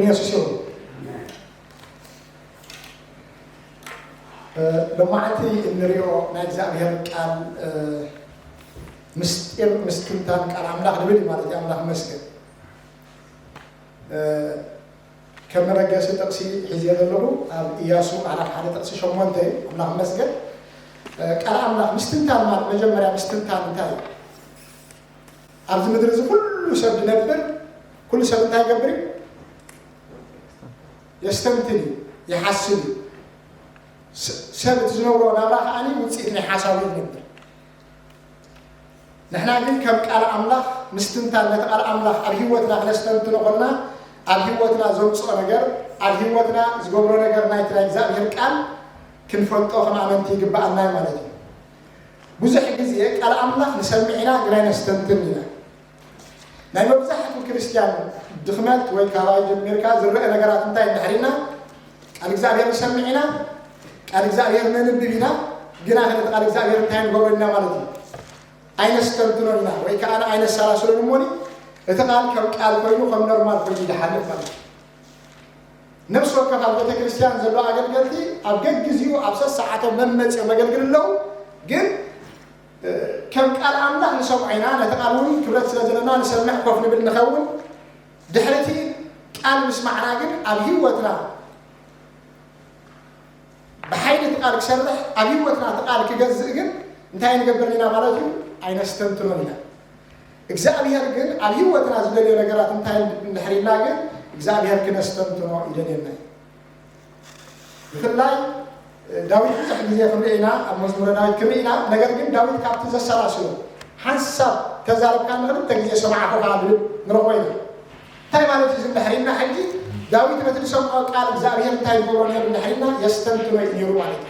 የሱስ ይኹን። እ፣ ሎማዕንቲ እንሪኦ ናይ እግዚኣብሔር ቃል፣ እ፣ ምስጢር ምስትንታን ቃል ኣምላኽ ዝብል እዩ ማለት እዩ። ኣምላኽ ይመስገን። እ፣ ከም መበገሲ ጥቕሲ ሒዘ ዘለኹ ኣብ ኢያሱ ምዕራፍ ሓደ ጥቕሲ ሸሞንተ እዩ። ኣምላኽ ይመስገን። እ፣ ቃል ኣምላኽ ምስትንታን ማለት መጀመርያ ምስትንታን እንታይ እዩ? ኣብዚ ምድሪ እዚ ኩሉ ሰብ ዝነብር፣ ኩሉ ሰብ እንታይ ይገብር እዩ? የስተንትን እዩ፣ ይሓስብ እዩ። ስ-፣ ሰብ እቲ ዝነብሮ ናብራ ከዓኒ ውፅኢት ናይ ሓሳቡ እዩ ዝነብር። ንሕና ግን ከም ቃል ኣምላኽ ምስትንታን ነቲ ቃል ኣምላኽ ኣብ ህይወትና ክነስተንትኖ ከለና ኣብ ህይወትና ዘምፅኦ ነገር፣ ኣብ ህይወትና ዝገብሮ ነገር ናይቲ ናይ እግዚኣብሔር ቃል ክንፈልጦ ከም ኣመንቲ ይግብኣና እዩ ማለት እዩ። ብዙሕ ግዜ ቃል ኣምላኽ ንሰምዕ ኢና፣ ግን ኣይነስተንትን ኢና። ናይ መብዛሕትኡ ክርስትያን ድኽመት ወይ ካባይ ጀሚርካ ዝረአ ነገራት እንታይ እንድሕር ኢልና፣ ቃል እግዚኣብሔር ንሰምዕ ኢና፣ ቃል እግዚኣብሔር ነንብብ ኢና፣ ግና ከ ነቲ ቃል እግዚኣብሔር እንታይ ንገብሮ ኢና ማለት እዩ? ኣይነስተንትኖን ኢና ወይ ከዓ ኣይነሰላስሎን እሞኒ እቲ ቃል ከም ቃል ኮይኑ ከም ኖርማል ኮይኑ ይድሓልፍ ማለት እዩ። ነፍሲ ወከፍ ኣብ ቤተ ክርስትያን ዘሎ ኣገልገልቲ ኣብ ገግዜኡ ኣብ ሰሰዓቶም መመፅኦም የገልግል ኣለዉ። ግን፣ እ፣ ከም ቃል ኣምላኽ ንሰምዖ ኢና፣ ነቲ ቃል እውን ክብረት ስለ ዘለና ንሰምዕ ኮፍ ንብል ንኸውን። ድሕሪ እቲ ቃል ምስማዕና ግን ኣብ ህይወትና ብሓይሊ እቲ ቃል ክሰርሕ፣ ኣብ ህይወትና እቲ ቃል ክገዝእ ግን እንታይ ንገብር ኢና ማለት እዩ? ኣይነስተንትኖን ኢና። እግዚኣብሔር ግን ኣብ ህይወትና ዝደልዮ ነገራት እንታይ እንድሕር ኢልና ግን እግዚኣብሔር ክነስተንትኖ ይደልየና እዩ። ብፍላይ ዳዊት ብዙሕ ግዜ ክንርኢ ኢና፣ ኣብ መዝሙረ ዳዊት ክንርኢ ኢና። ነገር ግን ዳዊት ካብቲ ዘሰላስሎ ሓንሳብ ተዛረብካ ንክልተ ግዜ ሰማዕኩኻ ዝብል ንረኽቦ ኢና። እንታይ ማለት እዩ እዚ እንድሕር ኢልና ሕጂ ዳዊት ነቲ ዝሰምዖ ቃል እግዚኣብሔር እንታይ ዝገብሮ ነይሩ እንድሕር ኢልና የስተንትኖ እዩ ነይሩ ማለት እዩ።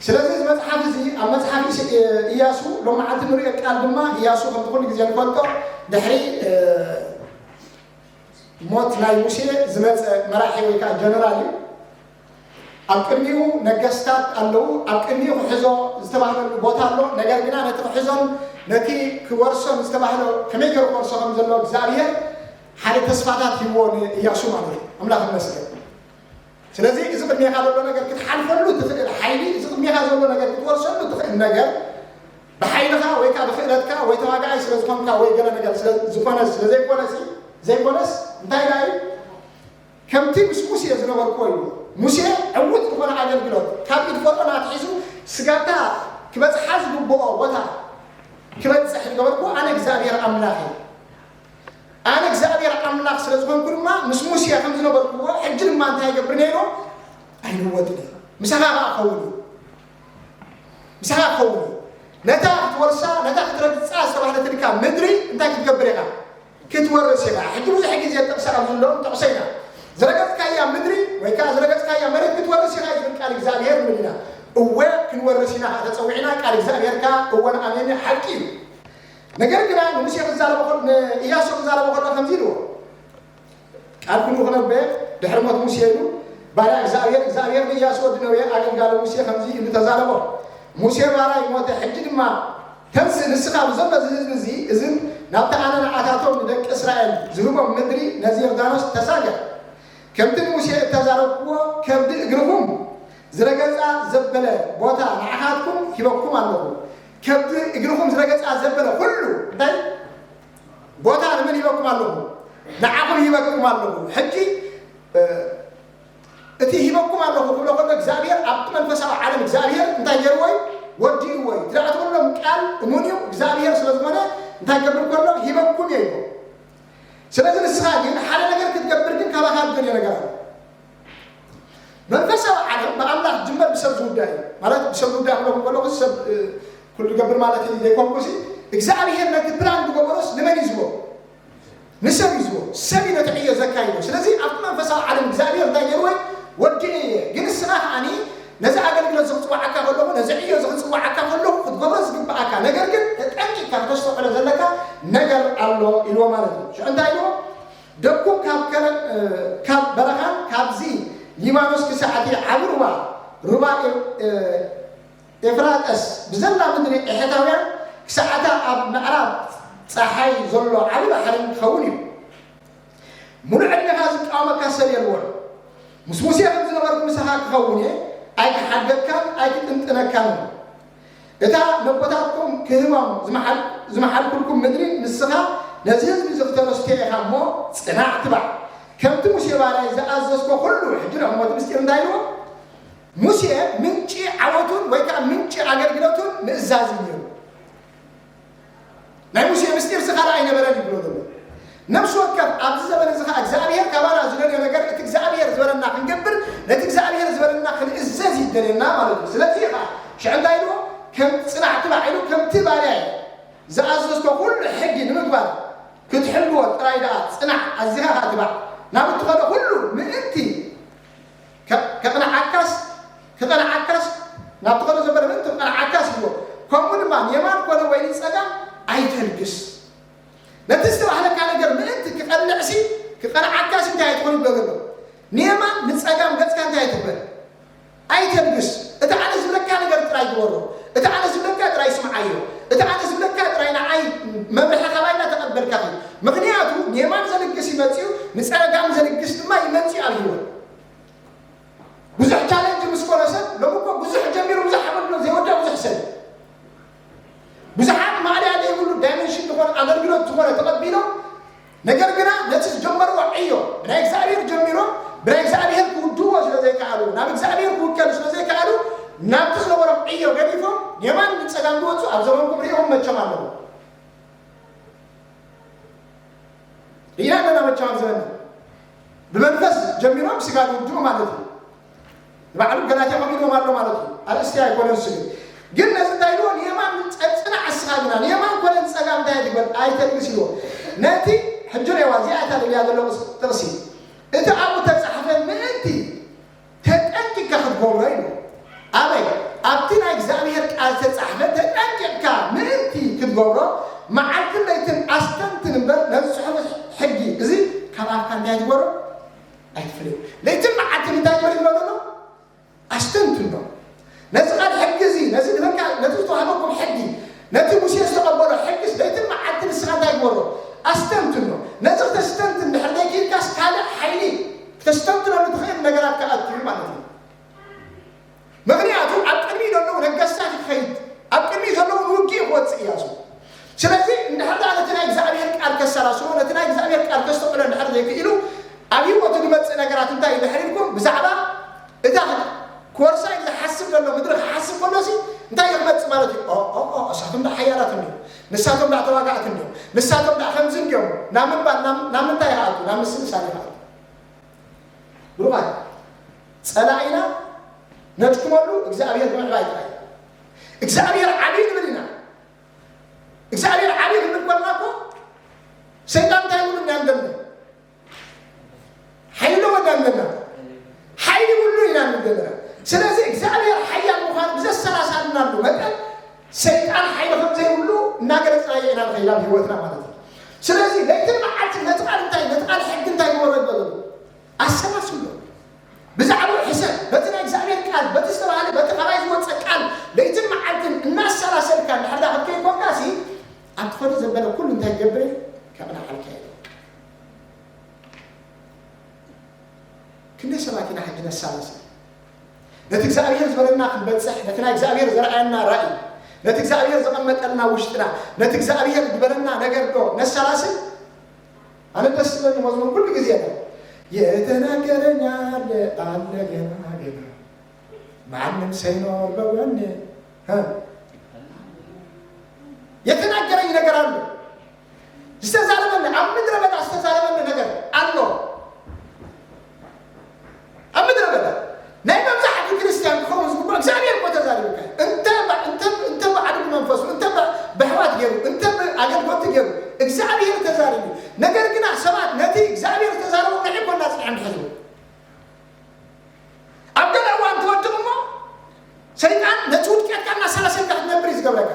ስለዚ እዚ መጽሓፍ እዚ ኣብ መጽሓፍ ኢስ-፣ ኢያሱ ሎማዓንቲ ንሪኦ ቃል ድማ ኢያሱ ከምቲ ኩሉ ግዜ ንፈልጦ ድሕሪ፣ እ፣ ሞት ናይ ሙሴ ዝመጸ መራሒ ወይ ከዓ ጀነራል እዩ። ኣብ ቅድሚኡ ነገስታት ኣለዉ። ኣብ ቅድሚኡ ክሕዞ ዝተባህለሉ ቦታ ኣሎ። ነገር ግና ነቲ ክሕዞን ነቲ ክወርሶን ዝተባህሎ ከመይ ገይሩ ክወርሶ ከም ዘሎ እግዚኣብሔር ሓደ ተስፋታት ሂብዎ ንኢያሱ ማለት እዩ። ኣምላኽ ይመስገን። ስለዚ እዚ ቅድሜኻ ዘሎ ነገር ክትሓልፈሉ ትኽእል ሓይሊ፣ እዚ ቅድሜኻ ዘሎ ነገር ክትወርሰሉ ትኽእል ነገር ብሓይልኻ ወይ ከዓ ብክእለትካ ወይ ተዋጋኣይ ስለ ዝኾንካ ወይ ገለ ነገር ስለ ዝኾነ ስለ ዘይኮነሲ ዘይኮነስ እንታይ ኢላ እዩ? ከምቲ ምስ ሙሴ ዝነበርኩዎ እዩ። ሙሴ ዕዉት ዝኾነ ኣገልግሎት ካብ ኢድ ፈርዖን ኣትሒዙ ስጋታ ክበጽሓ ዝግብኦ ቦታ ክበጽሕ ዝገበርኩዎ ኣነ እግዚኣብሔር ኣምላኽ እየ። ኣነ እግዚኣብሔር ኣምላኽ ስለ ዝኾንኩ ድማ ምስ ሙሴ ከም ዝነበርኩዎ ሕጂ ድማ እንታይ ይገብር ነይሩ? ኣይንወጥን እየ። ምሳኻ ኸዓ ክኸውን እዩ። ምሳኻ ክኸውን እዩ። ነታ ክትወርሳ፣ ነታ ክትረግጻ ዝተባህለትልካ ምድሪ እንታይ ክትገብር ኢኻ? ክትወርስ ኢኻ። ሕጂ ብዙሕ ግዜ ጥቕሲ ኣብ ዝብሎም ጥቕሲ ኢና። ዝረገጽካያ ምድሪ ወይ ከኣ ዝረገጽካያ መሬት ክትወርስ ኢኻ ዝብል ቃል እግዚኣብሔር ንብል ኢና። እወ ክንወርስ ኢና ኸዓ ተጸዊዕና፣ ቃል እግዚኣብሔር ከኣ እወን ኣሜን ሓቂ እዩ። ነገር ግና ንሙሴ ክዛረቦ ከሎ፣ ንኢያሱ ክዛረቦ ከሎ ከምዚ ኢልዎ፣ ቃል ኩሉ ክነብየ ድሕሪ ሞት ሙሴ ኢሉ ባርያ እግዚኣብሔር፣ እግዚኣብሔር ንኢያሱ ወዲ ነዌ ኣገልጋሊ ሙሴ ከምዚ ኢሉ ተዛረቦ፣ "ሙሴ ባርያይ ሞተ፣ ሕጂ ድማ ተንስእ፣ ንስኻ ብዘሎ እዚ ህዝቢ እዚ፣ እዝን ናብቲ ኣነ ንዓታቶም ንደቂ እስራኤል ዝህቦም ምድሪ ነዚ ዮርዳኖስ ተሳገር። ከምቲ ንሙሴ እተዛረብክዎ ከብዲ እግርኹም ዝረገጻ ዘበለ ቦታ ንዓኻትኩም ሂበኩም ኣለኹ። ከብዲ እግርኹም ዝረገጻ ዘበለ ኩሉ" እንታይ ቦታ ንመን ሂበኩም ኣለኹ? ንዓኹም ሂበኩም ኣለኹ። ሕጂ፣ እ፣ እቲ ሂበኩም ኣለኹ ክብሎ ከሎ እግዚኣብሔር ኣብቲ መንፈሳዊ ዓለም እግዚኣብሔር እንታይ ገይርዎ እዩ? ወዲእዎ እዩ። እቲ ደኣ ትብሎም ቃል እሙን እዩ። እግዚኣብሔር ስለ ዝኾነ እንታይ ክገብር ከሎ? ሂበኩም እየ ይብሎ። ስለዚ ንስኻ ግን ሓደ ነገር ክትገብር ግን ካባኻ ዝደልዮ ነገር ኣሎ። መንፈሳዊ ዓለም ብኣምላኽ ዝጅመር ብሰብ ዝውዳእ እዩ። ማለት ብሰብ ዝውዳእ ክብለኩም ከለኹ ሰብ፣ እ፣ ኩሉ ይገብር ማለት እዩ ዘይኮንኩሲ፣ እግዚኣብሔር ነቲ ፕላን ዝገበሮስ ንመን እዩ ዝቦ? ንሰብ እዩ ዝቦ። ሰብ እዩ ነቲ ዕዮ ዘካይዶ። ስለዚ ኣብቲ መንፈሳዊ ዓለም እግዚኣብሔር እንታይ ገይርዎ? ወዲኤ እየ። ግን ንስኻ ከዓኒ ነዚ ኣገልግሎት እዚ ክጽውዓካ ከለኹ፣ ነዚ ዕዮ እዚ ክጽውዓካ ከለኹ ክትገብሮ ዝግብኣካ ነገር ግን ተጠንቂቕካ ክተስተውዕሎ ዘለካ ነገር ኣሎ ኢልዎ ማለት እዩ። ሽዑ እንታይ ኢልዎ? ደኩም ካብ ከረ-፣ እ፣ ካብ በረኻን ካብዚ ሊባኖስ ክሳዕ እቲ ዓቢ ሩባ፣ ሩባ ኤ-፣ እ፣ ኤፍራጠስ ብዘላ ምድሪ ኤሕታውያን ክሳዕ እታ ኣብ ምዕራብ ጸሓይ ዘሎ ዓቢ ባሕርን ክኸውን እዩ። ምሉእ ዕድሜኻ ዝቃ-፣ መካሰብ የልቦን። ምስ ሙሴ ከም ዝነበርኩ ምሳኻ ክኸውን እየ፣ ኣይክሓድገካን ኣይክጥንጥነካን እየ። እታ ነቦታትኩም ክህቦም ዝመሓል-፣ ዝመሓልኩልኩም ምድሪ ንስኻ ነዚ ህዝቢ እዚ ክተረስትዮ ኢኻ እሞ፣ ጽናዕ ትባዕ። ከምቲ ሙሴ ባርያይ ዝኣዘዝኮ ኩሉ፣ ሕጂ ንዕሞ እቲ ምስጢር እንታይ ኢልዎ? ሙሴ ምንጪ ዓወቱን ወይ ከዓ ምንጪ ኣገልግሎቱን ምእዛዝ እዩ ነይሩ። ናይ ሙሴ ምስጢር እዚ ካልእ ኣይነበረን ይብሎ ዘሎ። ነፍሲ ወከፍ ኣብዚ ዘመን እዚ ኸዓ እግዚኣብሔር ካባና ዝደልዮ ነገር፣ እቲ እግዚኣብሔር ዝበለና ክንገብር፣ ነቲ እግዚኣብሔር ዝበለና ክንእዘዝ ይደልየና ማለት እዩ። ስለዚ ኸዓ ሽዑ እንታይ ኢልዎ? ከም ጽናዕ ትባዕ ኢሉ፣ ከምቲ ባርያይ ዝኣዘዝኮ ኩሉ ሕጊ ንምግባር ክትሕልዎ ጥራይ ደኣ ጽናዕ፣ ኣዚኻ ኸዓ ትባዕ። ናብ እትኸዶ ኩሉ ምእንቲ ከ-፣ ከቕንዓካስ፣ ክቐንዓካስ፣ ናብ ትኸዶ ዘበለ ምእንቲ ክቐንዓካስ ኢልዎ። ከምኡ ድማ ንየማን ኮነ ወይ ንጸጋም ኣይተልግስ። ነቲ ዝተባህለካ ነገር ምእንቲ ክቐንዕሲ፣ ክቐንዓካሲ እንታይ ኣይትኹን ይብሎ ዘሎ። ንየማን ንጸጋም ገጽካ እንታይ ኣይትግበር። ኣይተልግስ። እቲ ኣነ ዝብለካ ነገር ጥራይ ግበሮ። እቲ ኣነ ዝብለካ ጥራይ ስምዓዮ። እቲ ኣነ ዝብለካ ጥራይ ንዓይ መምርሒ ካባይ እናተቐበልካ ኺድ። ምኽንያቱ ንየማን ዘልግስ ይመጽእ እዩ፣ ንጸጋም ዘልግስ ድማ ይመጽእ እዩ ኣብ ህይወት። ብዙሕ ቻሌንጅ ምስ ኮነ ሰብ፣ ሎሚ እኮ ብዙሕ ጀሚሩ ብዙሕ ኣገልግሎት ዘይወድእ ብዙሕ ሰብ። ብዙሓት ማእለያ ዘይብሉ ዳይመንሽን ዝኾነ ኣገልግሎት ዝኾነ ተቐቢሎም፣ ነገር ግና ነቲ ዝጀመርዎ ዕዮ ብናይ እግዚኣብሔር ጀሚሮም ብናይ እግዚኣብሔር ክውድዎ ስለ ዘይከኣሉ፣ ናብ እግዚኣብሔር ክውከሉ ስለ ዘይከኣሉ፣ ናብቲ ዝነበሮም ዕዮ ገዲፎም የማን ንጸጋም ዝወጹ ኣብ ዘመንኩም ርኢኹም መቸም ኣለኹም። ርኢና ኣለና መቸም ኣብ ዘመንና። ብመንፈስ ጀሚሮም ስጋ ዝውድኡ ማለት እዩ። ንባዕሉ ገላትያ ከምኡ ኢልዎም ኣሎ ማለት እዩ። ኣርእስቲ ኣይኮነን እሱ ግን። ግን ነዚ እንታይ ኢልዎ? ንየማን ጸ-፣ ጽናዕ እስኻ ግና፣ ንየማን ኮነ ንጸጋም እንታይ ኣይትግበር፣ ኣይተልግስ ኢልዎ። ነቲ ሕጂ ርኤዋ፣ እዚኣ እታ ደልያ ዘለኹ ጥቕሲ። እቲ ኣብኡ ተጻሕፈ ምእንቲ ተጠንቂቕካ ክትገብሮ ኢልዎ። ኣበይ? ኣብቲ ናይ እግዚኣብሔር ቃል ተጻሕፈ ተጠንቂቕካ ምእንቲ ክትገብሮ፣ መዓልትን ለይትን ኣስተንትን እምበር፣ ነዚ ጽሑፍ ሕጊ እዚ ካብ ኣፍካ እንታይ ኣይትግበሮ? ኣይትፍለዩ። ለይትን መዓልትን እንታይ ይበል ይብሎ ዘሎ? ኣስተንትኖ። ነዚ ቃል ሕጊ እዚ፣ ነዚ ዝበልካ፣ ነቲ ዝተዋህበኩም ሕጊ፣ ነቲ ሙሴ ዝተቐበሎ ሕጊስ ለይትን መዓልትን ንስኻ እንታይ ግበሮ? ኣስተንትኖ። ነዚ ክተስተንትን ድሕር ዘይክኢልካስ ካልእ ሓይሊ ክተስተንትነሉ ትኽእል ነገራት ክኣቱ እዩ ማለት እዩ። ምኽንያቱ ኣብ ቅድሚኡ ዘለዉ ነገስታት ክኸይድ፣ ኣብ ቅድሚኡ ዘለዉ ንውግእ ክወፅእ እያሱ። ስለዚ እንድሕር ደኣ ነቲ ናይ እግዚኣብሔር ቃል ከሰላስሎ፣ ነቲ ናይ እግዚኣብሔር ቃል ከስተውዕሎ እንድሕር ዘይክኢሉ፣ ኣብ ህይወቱ ዝመፅእ ነገራት እንታይ እዩ ድሕር ኢልኩም? ብዛዕባ እታ ክወርሳ ኢሉ ዝሓስብ ዘሎ ምድሪ ክሓስብ ከሎሲ እንታይ እዩ ክመፅእ ማለት እዩ? ኦ፣ ኦ፣ ኦ፣ እሳቶም ደኣ ሓያላት እንዲዮም፣ ንሳቶም ደኣ ተዋጋእቲ እንዲዮም፣ ንሳቶም ደኣ ከምዚ እንዲዮም፣ ናብ ምባል፣ ናብ፣ ናብ ምንታይ ይኸኣቱ? ናብ ምስልሳል ይኸኣቱ። ብሩኻት፣ ጸላኢና ነድክመሉ እግዚኣብሔር ብምዕባይ ጥራይ። እግዚኣብሔር ዓብዪ ንብል ኢና። እግዚኣብሔር ዓብዪ ክንብል ከለና እኮ ሰይጣን እንታይ ይብሉ ኢና ንደሊ? ሓይሊ ኣለዎ ኢና ንደሊ። ሓይሊ ይብሉ ኢና ንደሊ። ስለዚ እግዚኣብሔር ሓያል ምዃኑ ብዘሰላሳልናሉ መጠን ሰይጣን ሓይሊ ከም ዘይብሉ እናገለጽናዮ ኢና ንኸይድ ኣብ ህይወትና ማለት እዩ። ስለዚ ለይትን መዓልትን ነቲ ቃል እንታይ፣ ነቲ ቃል ሕጊ እንታይ ግበሮ ይበሎ? ኣሰላስሎ። ብዛዕባኡ ሕሰብ። በቲ ናይ እግዚኣብሔር ቃል፣ በቲ ዝተባህለ፣ በቲ ካባይ ዝወጸ ቃል ለይትን መዓልትን እናሰላሰልካ እንድሕር ደኣ ክትከይድ ኮንካሲ፣ ኣብ ትኸዶ ዘበለ ኩሉ እንታይ ክገብር እየ? ከቕንዓልካ እየ። ክንደይ ሰባት ኢና ሕጂ ነሰላስል? ነቲ እግዚኣብሔር ዝበለና ክንበጽሕ፣ ነቲ ናይ እግዚኣብሔር ዘርኣየና ራእይ፣ ነቲ እግዚኣብሔር ዘቐመጠልና ውሽጥና፣ ነቲ እግዚኣብሔር ዝበለና ነገር ዶ ነሰላስል? ኣነ ደስ ዝብለኒ መዝሙር ኩሉ ግዜ ነው። የተናገረኝ አለ፣ አለ ገና፣ ገና። ማንም ሳይኖር በጎኔ፣ እ? የተናገረኝ ነገር አለ። ዝተዛረበኒ፣ ኣብ ምድረ በዳ ዝተዛረበኒ ነገር ኣሎ። ኣብ ምድረ በዳ ናይ መብዛሕትኡ ክርስትያን ክኸውን ዝግብኦ እግዚኣብሔር እኮ ተዛሪቡካ እዩ። እንተ ባ-፣ እንተ፣ እንተ ብዓዱ መንፈሱ፣ እንተ ብ-፣ ብኣሕዋት ገይሩ፣ እንተ ብኣገልገልቲ ገይሩ፣ እግዚኣብሔር ተዛሪቡ። ነገር ግና ሰባት ነቲ እግዚኣብሔር ዝተዛረቦም ንዒ እኮ እናጽንዐ ምሕዝዎ። ኣብ ገለ እዋን ትወድቕ እሞ ሰይጣን ነቲ ውድቀትካ እናሰላሰልካ ክትነብር እዩ ዝገብረካ።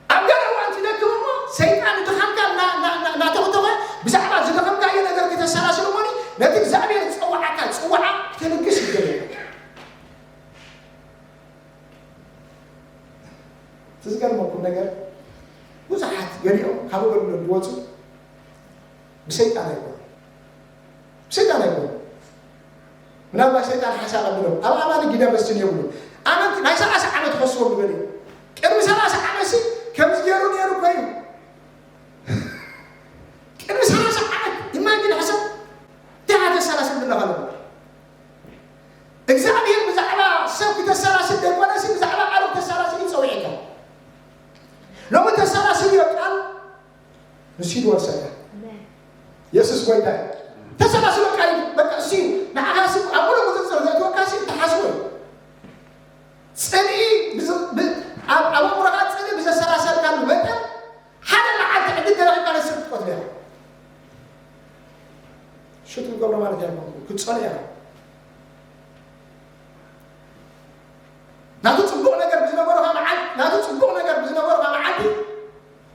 ኣብ ገለ እዋን ትደክም እሞ ሰይጣን ድኻምካ እና-፣ እና-፣ እና-፣ እናተኽተኸ ብዛዕባ ዝደኸምካዮ ነገር ክተሰላስል እሞኒ ነቲ እግዚኣብሔር ዝጸውዓካ ጽውዓ ክተልግስ ይደልየካ። እቲ ዝገርመኩም ነገር ብዙሓት ገሊኦም ካብ ኣገልግሎት ዝወጹ ብሰይጣን ኣይኮነ፣ ብሰይጣን ኣይኮነ። ምናልባት ሰይጣን ሓሳብ ኣብሎም ኣብ ኣማኒ ግደ በስን የብሉ። ኣመንቲ ናይ ሰላሳ ዓመት ክኸስዎም ይበል እዩ። ቅድሚ ሰላሳ ዓመት ሲ ከምዚ ገይሩ ነይሩ እኮ እዩ። ቅድሚ ሰላሳ ዓመት ኢማጂን ሕሰብ። እንታይ ተሰላስል ብለኻ ኣለኹ። እግዚኣብሔር ብዛዕባ ሰብ ክተሰላስል ዘይኮነሲ ብዛዕባ ቃሉ ክተሰላስል እዩ ጸዊዕካ። ሎሚ ተሰላስል እዩ ቃል ንሱ ይወርሰካ። የሱስ ጎይታ እዩ። ተሰላስሎ ቃል እዩ። በቃ እሱ እዩ። ንዓኻ ሲ ኣብ ሙሉ ቁፅፅር ዘእትወካ ሲ እትሓስቦ እዩ። ፅልኢ ብዝ- ብ- ኣብ ኣብ ኣእምሮኻ ፅልኢ ብዘሰላሰልካሉ መጠን ሓደ መዓልቲ ዕድል ተረኺብካ ነስር ክትቆትሎ ኢኻ። ሽቱ ትገብሮ ማለት እያ። ክትፀሎ ኢኻ። ናቱ ፅቡቕ ነገር ብዝነበሩኻ መዓልቲ ናቱ ፅቡቕ ነገር ብዝነበሩኻ መዓልቲ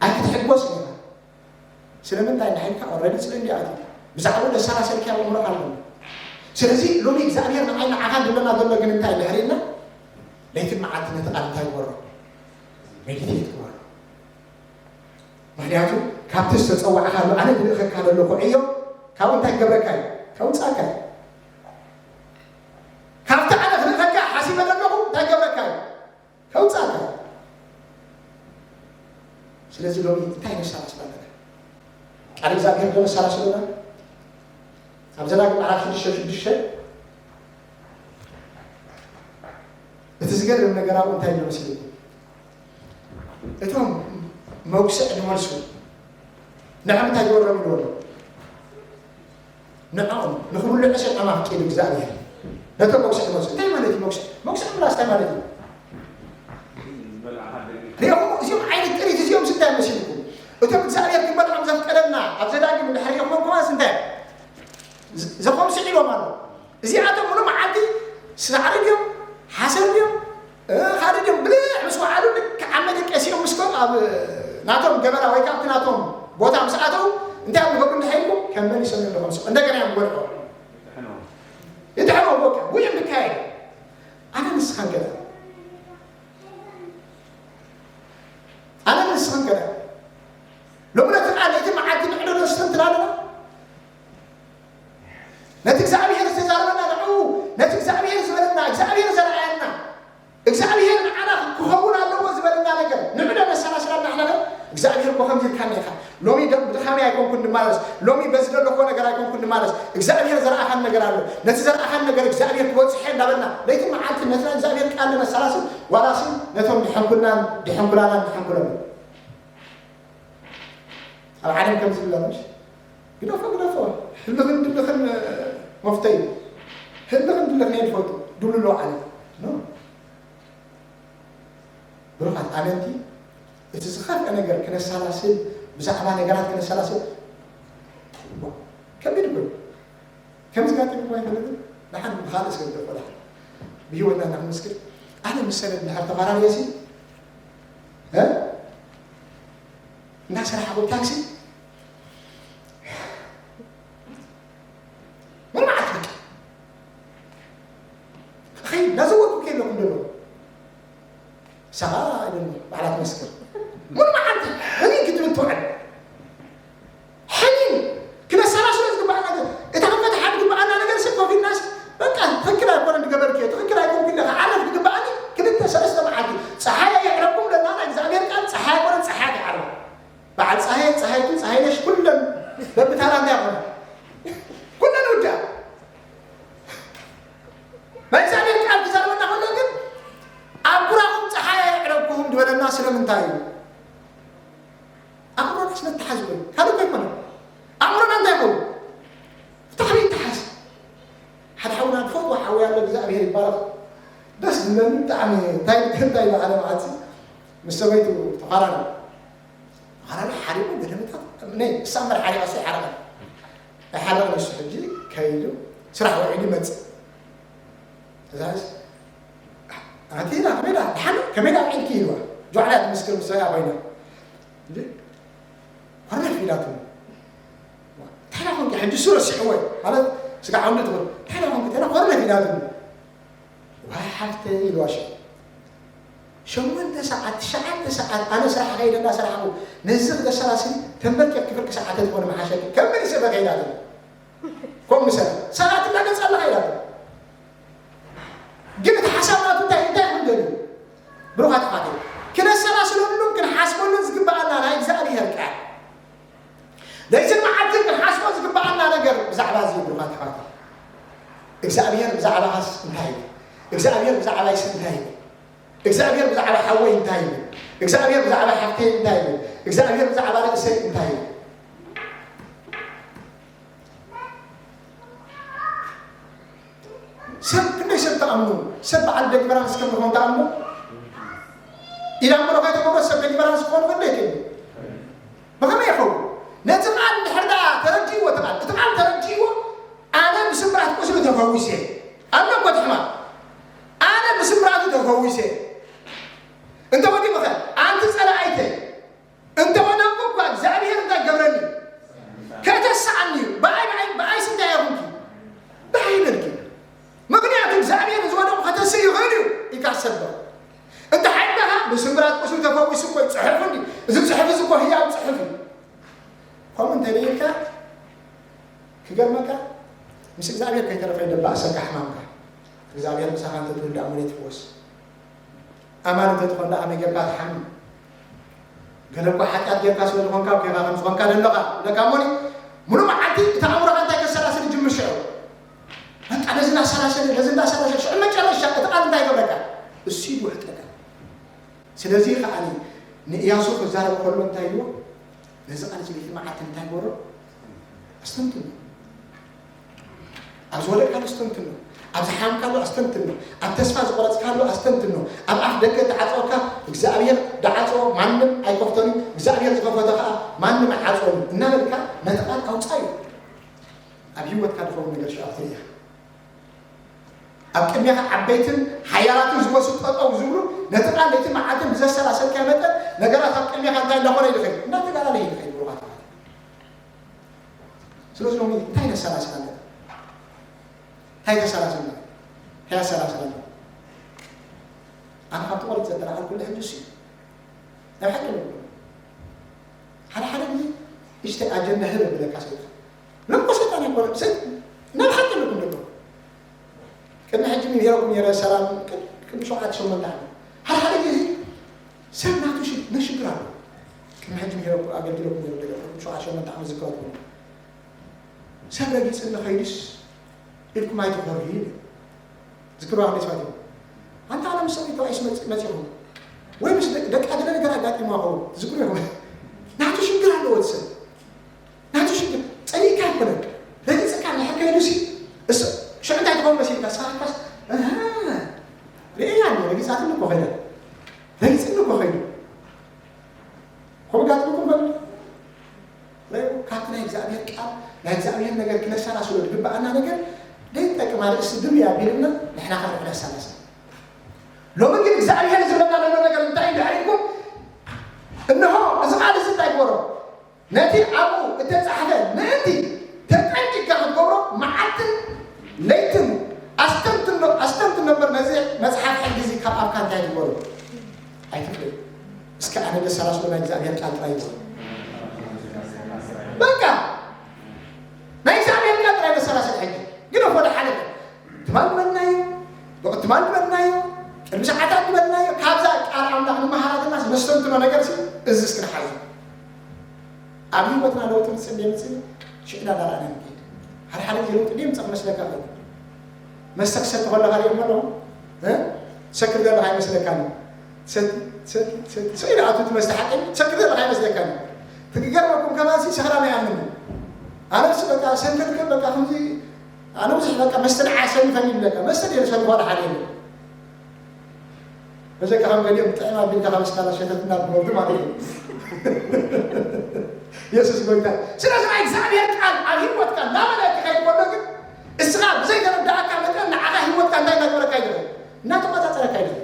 ኣይክትሕጎስ ኢኻ። ስለምንታይ እንዳሒልካ ኦረዲ ፅልኢ እንዲያ ኣትዩ ብዛዕባ ዘሰላሰልካዮ ኣእምሮኻ ኣለዎ። ስለዚ ሎሚ እግዚኣብሔር ንዓይ ንዓኻ ዝብለና ዘሎ ግን እንታይ ድሕሪና ለይትን መዓልቲ ነቲ ቃል እንታይ ግበሮ? ሜዲቴት ግበሮ። ምክንያቱ ካብቲ ዝተፀዋዕካሉ ኣነ ዝልእኸካ ዘለኹ ዕዮ ካብኡ እንታይ ክገብረካ እዩ? ከውፃእካ እዩ። ካብቲ ኣነ ክልእኸካ ሓሲበ ዘለኹ እንታይ ክገብረካ እዩ? ከውፃእካ እዩ። ስለዚ ሎሚ እንታይ ነሰላስል ኣለና? ቃል እግዚኣብሔር ዶ ነሰላስለና? ኣብ ዘዳግም ምዕራፍ ሽዱሽተ ሽዱሽተ እቲ ዝገርም ነገር ኣብኡ እንታይ ኣሎ መሲልኩም? እቶም መጉስዕ ዝመልሱ ንዕም እንታይ ዝበሎም ኢልዎ ኣሎ? ንዕኦም ንኽብልዑ ሰይጣን ኣፍቂዱ እግዚኣብሔር ነቶም መጉስዕ ዝመልሱ። እንታይ ማለት እዩ መጉስዕ? መጉስዕ ምላስ እንታይ ማለት እዩ? ሪኹም እዚኦም ዓይነት ጥሪት እዚኦም እንታይ መሲልኩም? እቶም እግዚኣብሔር ክበልዖም ዘፍቀደና ኣብ ዘዳግም ድሕሪ ሪኹም ከማስ እንታይ ዘኾምስዕ ኢሎም ኣሎ። እዚኣቶም ሙሉ መዓልቲ ሳዕሪ ድዮም ሓሰር ድዮም እ፣ ካልእ ድዮም ብልሕ ምስ ወዓሉ ልክዕ ኣብ መደቀሲኦም ምስ ኮ ኣብ ናቶም ገበላ ወይ ካብቲ ናቶም ቦታ ምስ ኣተው እንታይ ኣብ ንገብሩ እንድሓ ኢልኩም ከም መሊሶም እዮም ዝኾምስዑ። እንደገና እዮም ጎድዖ ይጥሕኖ በቃ ጉይ እንድካየድ ኣነ ንስኻን ገለ ኣነ ንስኻን ገለ ሎሚ ነቲ ቃል እቲ መዓልቲ ንዕዶ ደስተን ትላለና ነቲ እግዚኣብሔር ዝተዛረበና ንዕኡ ነቲ እግዚኣብሔር ዝበለና እግዚኣብሔር ዘርኣየና እግዚኣብሔር ንዓና ክኸውን ኣለዎ ዝበለና ነገር ንዕዶ ነሰላስላና ንሕና እግዚኣብሔር እኮ ከምዚ ኢልካኒ ኢኻ ሎሚ ብድኻመይ ኣይኮንኩን ንማለስ ሎሚ በዚ ዘለኹዎ ነገር ኣይኮንኩን ንማለስ እግዚኣብሔር ዘርኣኻን ነገር ኣሎ ነቲ ዘርኣኻን ነገር እግዚኣብሔር ክወፅሐ እንዳበልና ለይትን መዓልትን ነትና እግዚኣብሔር ቃል ነሰላስል ዋላሲ ነቶም ድሕንኩልናን ድሕንኩላናን ድሕንኩሎም ኣብ ዓለም ከምዚ ይብላ ምሽ ግደፎ ግደፎ ህልኽን ድልኽን መፍተይ ህልኽን ድልኽን እየ ዝፈልጡ ድብሉ ኣለዉ ዓለም ኖ ብሩኻት ኣመንቲ እቲ ዝኸፍአ ነገር ክነሰላስል ብዛዕባ ነገራት ክነሰላስል ከቢድ እኮ ከምዚ ጋር ትልኩ ኣይፈልጥን ደሓን ብኻልእ ሰብ ደፈላ ብህይወትና እናክምስክር ኣነ ምስ ሰነድ እንድሕር ተፈላለየ ሲ እናሰራሕኹም ታክሲ ምን ማለት በቃ ኸይ ናዘወርኩ ከለኩም ደሎ ሰኻ ደሎ ባዕላት መስክር ምን ማለት ሕኒ ክትብል ትውዕል ሕኒ ክነሰላስሎ ዝግባኣና እታ ክፈትሓ ዝግባኣና ነገር ሲ ኮፊናስ በቃ ትክክል ኣይኮነ ዝገበርክዮ ትክክል ኣይኮንኩ ኢለ ክዓረፍ ዝግባኣኒ ክልተ ሰለስተ መዓልቲ ፀሓይ የዕረኩም ለና ናይ እግዚኣብሔር ቃል ፀሓይ ኣይኮነ ፀሓይ ትዓረፍ በዓል ፀሃየ፣ ፀሃይቱ፣ ፀሃይነሽ ኩለን በብታራ እንታይ ይኾና? ኩለን ውዳ ናይ እግዚኣብሔር ቃል ክዛረበና ከሎ ግን ኣኩራኹም ፀሃየ የዕረብኩኹም ዝበለና ስለምንታይ እዩ? ኣእምሮና ስለተሓዝ ወይ ካልእ እኮ ኣይኮነን። ኣእምሮና እንታይ ይኸውን? ብጣዕሚ ይተሓዝ። ሓደ ሓውና ዝፈትዎ ሓዊ ኣሎ እግዚኣብሔር ይባረኽ። ደስ ዝብለኒ ብጣዕሚ እንታይ እንታይ ኢሉ ሓደ መዓልቲ ምስ ሰበይቱ ተኻራሪ ተኻራሪ ሓሪቑ ገደምታት ነይ እሳ እምበር ሓሪቓ እሱ ኣይሓረቐን ኣይሓረቕን እሱ ሕጂ ከይዱ ስራሕ ውዒሉ ይመፅእ እዛስ ኣንቴና ከመይዳ ድሓን ከመይዳ ውዒልኪ ኢልዋ ጆዕላ ትምስክር ምስ ሰብያ ኮይና እንዴ ኮርነፍ ኢላትኒ እንታይ ዳ ኮንኪ ሕጂ እሱ ረሲዕዎ እዩ ማለት ስጋ ዓውዲ ትብል እንታይ ዳ ኮንኪ ተላ ኮርነፍ ኢላትኒ ዋይ ሓፍተይ ኢልዋ ሽዑ ሸሞንተ ሰዓት ትሽዓተ ሰዓት ኣነ ስራሕ ከይደ እንዳሰራሕኩ ነዚ ክተሰላስሊ ተንበርኪኽኪ ፍርቂ ሰዓት ተትኾኒ ምሓሸኪ። ከም መን ይስእበካ ኢላቶ። ከምኡ ምሰላ ሰባት እናገጸለኻ ኢላቶ። ግን እቲ ሓሳብ ናቱ እንታይ እንታይ ይኹን ደልዩ? ብሩኻት ኣሕዋተይ፣ ክነሰላስለሉን ክንሓስበሉን ዝግብኣና ናይ እግዚኣብሔር ቃል፣ ለይትን መዓልትን ክንሓስቦ ዝግብኣና ነገር ብዛዕባ እዚ እዩ። ብሩኻት ኣሕዋተይ፣ እግዚኣብሔር ብዛዕባኻስ እንታይ ይብል? እግዚኣብሔር ብዛዕባይስ እንታይ ይብል? እግዚኣብሔር ብዛዕባ ሓወይ እንታይ ይብል? እግዚኣብሔር ብዛዕባ ሓፍተይ እንታይ ይብል? እግዚኣብሔር ብዛዕባ ርእሰይ እንታይ ይብል? ሰብ ክንደይ ሰብ ትኣምኑ? ሰብ በዓል ደሊቨራንስ ከም ዝኾን ትኣምኑ? ኢላ እምበሎ ከይተገብሮ ሰብ ደሊቨራንስ ክኾኑ ከሎ ይክእል። ብኸመይ ይኸውን? ነቲ ቃል እንድሕር ደኣ ተረዲእዎ፣ እቲ ቃል፣ እቲ ቃል ተረዲእዎ፣ ኣነ ብስብራት ቁስሉ ተፈዊሰ። ኣብ መንጎ እቲ ሕማም ኣነ ብስብራቱ ተፈዊሰ። እንተ ወዲቑ ኸ? ኣንቲ ጸላኣይተይ፣ እንተ ወደቅኩ እኳ እግዚኣብሔር እንታይ ገብረኒ? ከተስኣኒ እዩ። ብኣይ፣ ብኣይ፣ ብኣይስ እንታይ ይኹንኪ? ብኣይ ይበልኪ። ምኽንያቱ እግዚኣብሔር ዝወደቁ ከተስእ ይኽእል እዩ ኢልካ ሰበ። እንተ ሓይልካ ብስምብራት ቁስሉ ተፈዊሱ እኮ እዩ። ጽሑፍ እንዲ፣ እዚ ጽሑፍ እዚ እኮ ህያው ጽሑፍ እዩ። ከምኡ እንተ ደይልካ፣ ክገርመካ፣ ምስ እግዚኣብሔር ከይተረፈ ይደባእሰካ ሕማምካ። እግዚኣብሔር ምሳኻ እንተ ትብል ደኣ መን ይትፍወስ? ኣማን እንተ ትኾን ደኣ ከመይ ጌርካ ትሓሚ? ገለ እኳ ሓጢኣት ጌርካ ስለ ዝኾንካ ኣብ ኬኻ ከም ዝኾንካ ደለኻ። ለካ እሞኒ፣ ሙሉእ መዓልቲ እቲ ኣእምሮኻ እንታይ ከሰላስል ይጅምር ሽዑ? በቃ ነዚ እናሰላሰለ፣ ነዚ እናሰላሰለ፣ ሽዑ መጨረሻ እቲ ቃል እንታይ ይገብረካ? እሱ ይውሕጠካ። ስለዚ ከዓኒ ንእያሱ ክዛረብ ከሎ እንታይ ኢልዎ? ነዚ ቃል እዚ ለይትን መዓልትን እንታይ ግበሮ? ኣስተንትኖ። ኣብ ዝወደቅካሉ ኣስተንትኖ። ኣብ ዝሓምካሉ ኣስተንትኖ። ኣብ ተስፋ ዝቆረጽካሉ ኣስተንትኖ። ኣብ ኣፍ ደገ እተዓጸወካ እግዚኣብሔር ዝዓጸዎ ማንም ኣይከፍቶን እዩ። እግዚኣብሔር ዝኸፈቶ ከኣ ማንም ኣይዓጽዎን እዩ። እናበልካ ነቲ ቃል ኣውጻእዮ። ኣብ ህይወትካ ዝኸውን ነገር ሽዑ ክትርኢ ኢኻ። ኣብ ቅድሜኻ ዓበይትን ሓያላትን ዝመስሉ ጠጠው ዝብሉ፣ ነቲ ቃል ለይትን መዓልትን ብዘሰላሰልካዮ መጠን ነገራት ኣብ ቅድሜኻ እንታይ እንዳኾነ ይኸይድ? እንዳተጋላለ ይኸይድ። ብሩኻት ኣሕዋት። ስለዚ ሎሚ እንታይ ነሰላስል ኣለና? እንታይ ተሰላስልና? እንታይ ኣሰላስል ኣለና? ኣነ ካብቲ ቆሪፅ ዘጠናቐልኩሉ ሕጂ እሱ እዩ። ናይ ሓቂ ንብሎ። ሓደ ሓደ ግዜ እሽተይ ኣጀንዳ ህብ ብለካ ሰይጣን። ንእኮ ሰይጣን ኣይኮነን። ሰይጣን ናይ ሓቂ ንብሎ። ቅድሚ ሕጂ ነይረኩም ነይረ ሰላም ቅድሚ ሸውዓተ ሸሞንተ ዓመት። ሓደ ሓደ ግዜ ሰብ ናቱ ሽግ-፣ ነሽግር ኣሎ። ቅድሚ ሕጂ ነይረኩም ኣገልግለኩም ነይረ ደገ ሸውዓተ ሸሞንተ ዓመት ዝከረኩም። ሰብ ረጊጽኒ ኸይዱስ ኢልኩም ኣይትኾርዩ ይብል። ዝክሩ ኣነ ይስማት። ኣንታ ኣነ ምስ ሰበይቱ ኣይስ መጽ-፣ መጺኹም። ወይ ምስ ደቂ፣ ደቂ ኣገለ ነገር ኣጋጢምዋ ኸው። ዝክሩ ይኹም። ናቱ ሽግር ኣለዎ እቲ ሰብ። ናቱ ሽግር ጸሊእካ ኣይኮነን። ረጊጽካ ንድሕር ከይዱሲ እሱ ሽዑ እንታይ ትኸውን መሲልካ? ሳካስ፣ ኣሃ፣ ርእያ ኣሎ። ረጊጻትኒ እኮ ኸይዳ። ረጊጽኒ እኮ ኸይዱ። ከምኡ ጋጥምኩም በሉ። ርእዩ፣ ካብቲ ናይ እግዚኣብሔር ቃል፣ ናይ እግዚኣብሔር ነገር ክነሰላስሎ ዝግብኣና ነገር፣ ዘይጠቅም ኣርእስቲ ድም እዩ ኣቢልና፣ ንሕና ከኣ ክነሰላስል። ሎሚ ግን እግዚኣብሔር ዝብለና ዘሎ ነገር እንታይ እዩ ድሕሪኩም? እንሆ፣ እዚ ቃል እዚ እንታይ ግበሮ? ነቲ ኣብኡ እተጻሕፈ ምእንቲ ተጠንቂቕካ ክትገብሮ፣ መዓልትን ለይትን ኣስተንትኖ፣ ኣስተንትኖ እምበር ነዚ መጽሓፍ ሕጊ እዚ ካብ ኣፍካ እንታይ ትግበሮ? ኣይትፍለዩ። እስከ ኣነ ዘሰላስሎ ናይ እግዚኣብሔር ቃል ጥራይ ይበሉ። በቃ ናይ እግዚኣብሔር ቃል ጥራይ ዘሰላስል ሕጂ። ግን እኮ ደሓነ ትማል ዝበልናዮ፣ ብቅ-፣ ትማል ዝበልናዮ፣ ቅድሚ ሰዓታት ዝበልናዮ፣ ካብዛ ቃል ኣምላኽ ንመሃራትና ነስተንትኖ ነገር ሲ እዚ እስኪ ንሓዞ። ኣብ ህይወትና ለውጢ ምጽእ ዘይምጽእ ሽዕና ዳርኣና ንከይድ። ሓደ ሓደ ግዜ ለውጢ ዘይምጽእ ክመስለካ ኸይኑ። መስተ ክሰቲ ከለኻ ሪኦም ኣለኹ፣ እ? ትሰክር ዘለኻ ኣይመስለካን እዩ። ትሰቲ፣ ትሰቲ፣ ትሰቲ። ስቕ ኢሉ ኣቱ እቲ መስተ ሓቂ ትሰክር ዘለኻ ኣይመስለካን እዩ። ትገርመኩም ከማንሲ ሰኽራም ኣይኣምንን እዩ። ኣነስ በቃ ሰንከልከል በቃ ከምዚ ኣነ ብዙሕ በቃ መስተ ንዓይ ኣሰንፈኒ ይብለካ። መስተ ድየ ዝሰንፎ ሓደ ሓደ የለን። በጀካ ከም ገሊኦም ጥዕም ኣቢልካ ካብ ስካላ ሸተትና ብወዱ ማለት እዩ። የሱስ ጎይታ። ስለዚ ናይ እግዚኣብሔር ቃል ኣብ ህይወትካ እናመልአ ክኸይድ ከሎ ግን እስኻ ብዘይተረዳእካ መጠን ንዓኻ ህይወትካ እንታይ እናገበረካ ይደኸል? እናተቆጻጸረካ ይደኸል።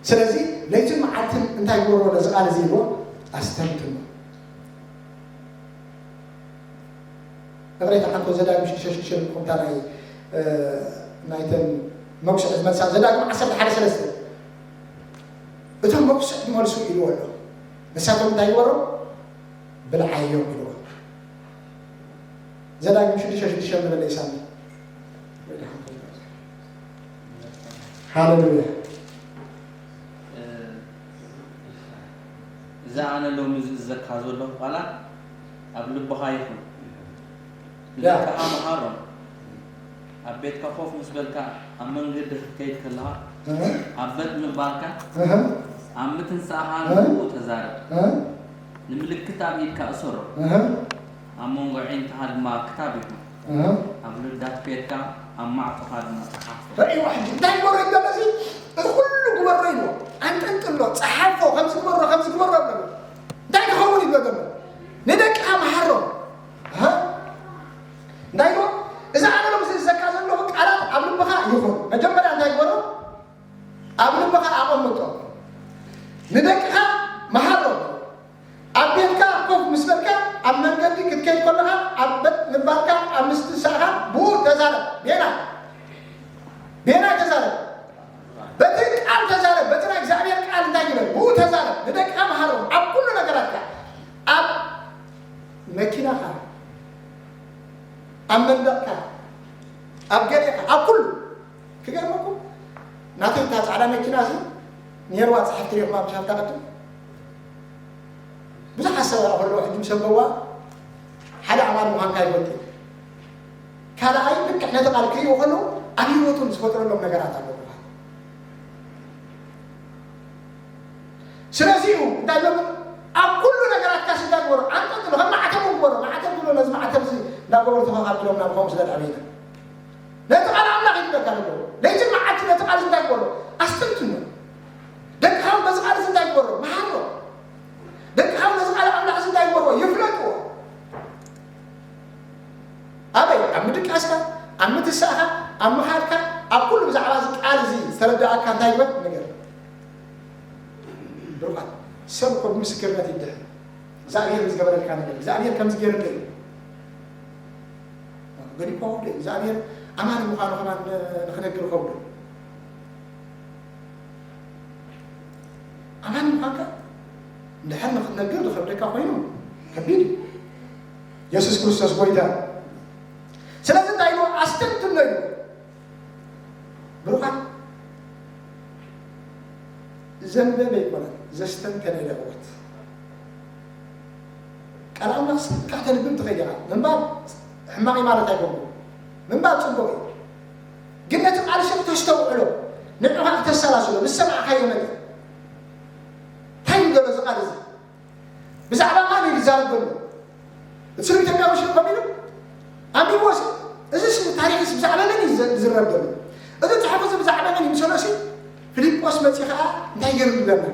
ስለዚ ለይትን መዓልትን እንታይ ግበሮ ነዚ ቃል እዚ ኢልዎ ኣስተንትኖ። እቕሬታ ሓንኮ ዘዳግም ሽዱሽተ ሽዱሽተ ልኩም እታ ናይ፣ እ፣ ናይተን መጉስዕ ዝመልሳ ዘዳግም ዓሰርተ ሓደ ሰለስተ። እቶም መጉስዕ ዝመልሱ ኢልዎ ኣሎ። ንሳቶም እንታይ ይበሎም? ብልዓዮም ኢልዎ። ዘዳግም ሽዱሽተ ሽዱሽተ ንበለ ኢሳሚ። ሃሌሉያ። እዛ ኣነ ሎሚ ዝእዘካ ዘለኹ ቃላት ኣብ ልብኻ ይኹን። ንደቅኻ መሃሮም። ኣብ ቤትካ ኮፍ ምስ በልካ፣ ኣብ መንገዲ ክትከይድ ከለኻ፣ ኣብ በጥ ምባልካ፣ ኣብ ምትንሳእኻ ንብኡ ተዛረብ። ንምልክት ኣብ ኢድካ እሰሮ። ኣብ መንጎ ኣዒንትኻ ድማ ክታብ ይኹን። ኣብ ልዳት ቤትካ ኣብ ማዕጾኻ ድማ ጸሓፎ። ርእይዋ ሕጂ እንታይ ይገብሮ ዘሎ እዚ? እዚ ኩሉ ግበሮ ኢልዎ። ኣንጠልጥሎ፣ ጸሓፎ፣ ከምዚ ግበሮ፣ ከምዚ ግበሮ ኣለዎ። እንታይ ክኸውን ኢልዎ ዘሎ? ንደቅኻ መሃሮም። ኣሃ። እንታይ ኢልዎ? እዚ ኣነ ሎሚ ዝእዘካ ዘለኹ ቃላት ኣብ ልብኻ ይኹን። መጀመርያ እንታይ ግበሮ? ኣብ ልብኻ ኣቐምጦ። ንደቅኻ መሃሮም። ኣብ ቤትካ ኮፍ ምስ በልካ፣ ኣብ መንገዲ ክትከይድ ከለኻ፣ ኣብ በጥ ምባልካ፣ ኣብ ምስትንሳእኻ ብኡ ተዛረብ። ቤና ቤና ተዛረብ። በቲ ቃል ተዛረብ። በቲ ናይ እግዚኣብሔር ቃል እንታይ ይበል? ብኡ ተዛረብ። ንደቅኻ መሃሮም። ኣብ ኩሉ ነገራትካ፣ ኣብ መኪናኻ፣ ኣብ መንደቕካ፣ ኣብ ገሌኻ፣ ኣብ ኩሉ። ክገርመኩም፣ ናተይ እታ ጻዕዳ መኪና እዚ ነይርዋ፣ ጽሕፍቲ ርኢኹማ፣ ብሻፍታ ቅድም ብዙሓት ሰባት ከለዉ ሕጂ ምስ ኣንበብዋ ሓደ ኣማኒ ምዃንካ ይፈልጡ እዮም። ካልኣይ ልክዕ ነቲ ቃል ክርእይዎ ከለዉ ኣብ ህይወቶም ዝፈጥረሎም ነገራት ኣለዉ። ስለዚ እዩ እንታይ ሎም ኣብ ኩሉ ነገራትካ ስጋ ግበሮ፣ ኣንጠልጥሎ፣ ከም ማዕተብ ግበሮ። ማዕተብ ግበሮ፣ ነዚ ማዕተብ እዚ እንዳገበሩ ተኸኻቢሎም ናብ ከምኡ ስለ ድዓበይና ነቲ ቃል ኣምላኽ ይብለካ ኣለዎ። ለይትን መዓልቲ ነቲ ቃል እንታይ ግበሮ? ኣስተንትኖ። ደቅኻ በዚ ቃል እዚ እንታይ ግበሮ? መሃሮ። ደቅኻ በዚ ቃል ኣምላኽ እዚ እንታይ ግበርዎ? ይፍለጥዎ። ኣበይ? ኣብ ምድቃስካ፣ ኣብ ምትሳእኻ፣ ኣብ ምኻድካ፣ ኣብ ኩሉ ብዛዕባ እዚ ቃል እዚ ዝተረዳኣካ እንታይ ግበር? ንገር። ብሩኻት፣ ሰብ እኮ ብምስክርነት ይድሕን። እግዚኣብሔር ዝገበረልካ ነገር፣ እግዚኣብሔር ከምዚ ገይሩለይ እዩ። ገዲፍካ ከብዶ እዩ። እግዚኣብሔር ኣማኒ ምዃኑ ከማን ንኽነግር ከብዶ። ኣማኒ ምዃንካ እንድሕር ንኽትነግር ዝኸብደካ ኮይኑ ከቢድ እዩ። የሱስ ክርስቶስ ጎይታ እዩ። ስለዚ እንታይ ኢሉ? ኣስተንትኖ ኢሉ። ብሩኻት፣ ዘንበበ ኣይኮነን፣ ዘስተንተነ እዩ ለእወት። ቃል ኣምላኽ ስንካ ተንብብ ትኽእል ኢኻ። ምንባብ ሕማቕ እዩ ማለት ኣይኮንኩን። ምንባብ ጽቡቕ እዩ። ግን ነቲ ቃል ስም ተስተውዕሎ፣ ንዕኻ ክተሰላስሎ፣ ምስ ሰማዕካዮ ነገር። እንታይ እዩ ዘሎ እዚ ቃል እዚ? ብዛዕባ መን እዩ ዝዛረብ ዘሎ? እቲ ስም ኢትዮጵያ ወሽም ከሚሉ ኣንቢብዎ ሲ፣ እዚስ ታሪኽስ ብዛዕባ መን እዩ ዘ-፣ ዝዝረብ ዘሎ? እዚ ጽሑፍ እዚ ብዛዕባ መን ይምሰሎ ሲ፣ ፊልጶስ መጺኡ ኸኣ እንታይ ገይሩ ይብለና?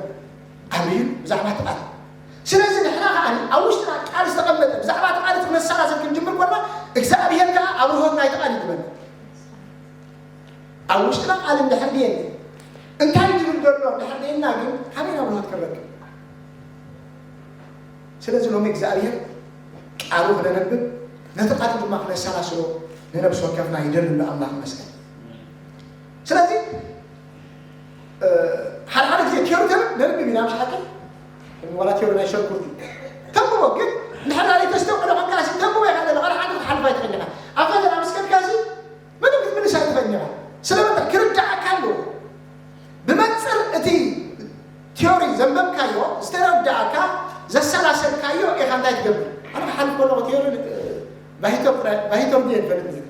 ኣብርሂሉ ብዛዕባ እቲ ቃል። ስለዚ ንሕና ኸኣ ኣብ ውሽጥና ቃል ዝተቐመጠ፣ ብዛዕባ እቲ ቃል እቲ ክነሰላስል ክንጅምር ኮና፣ እግዚኣብሔር ከኣ ኣብርሆት ናይቲ ቃል ይግበና። ኣብ ውሽጥና ቃል እንድሕር ደየለ፣ እንታይ ዝብል ዘሎ እንድሕር ደየልና ግን፣ ካበይ ናብ ርሆት ክንረክብ? ስለዚ ሎሚ እግዚኣብሔር ቃሉ ክነነብብ፣ ነቲ ቃል ድማ ክነሰላስሎ ንነብሲ ወከፍና ይደሊ ኣሎ። ኣምላኽ ይመስገን። ስለዚ፣ እ፣ ሓደ ሓደ ግዜ ቲዮሪ ተንብ-፣ ነንብብ ኢና፣ ምሽ ሓቂ? ዋላ ቲዮሪ ናይ ሸርኩርቲ ተንብቦ፣ ግን እንድሕር ናይ ተስተውዕሎ ኮንካ፣ ሲ ተንብቦ ኢኻ ዘለኻ፣ ሓደ ሓደ ክትሓልፋ ኣይትኽእልን ኢኻ። ኣብ ፈተና ምስ ከድካ፣ ሲ ምንም ክትምልስ ኣይትኽእልን ኢኻ። ስለምንታይ? ክርድኣካ ኣለዎ። ብመንጽር እቲ ቲዮሪ ዘንበብካዮ፣ ዝተረዳእካ፣ ዘሰላሰልካዮ ኢኻ እንታይ ትገብር። ኣነ ክሓልፍ ከለኹ ቲዮሪ፣ እ፣ ባይቶ ጥራይ፣ ባይቶ እንድየ ዝፈልጥ ነይረ።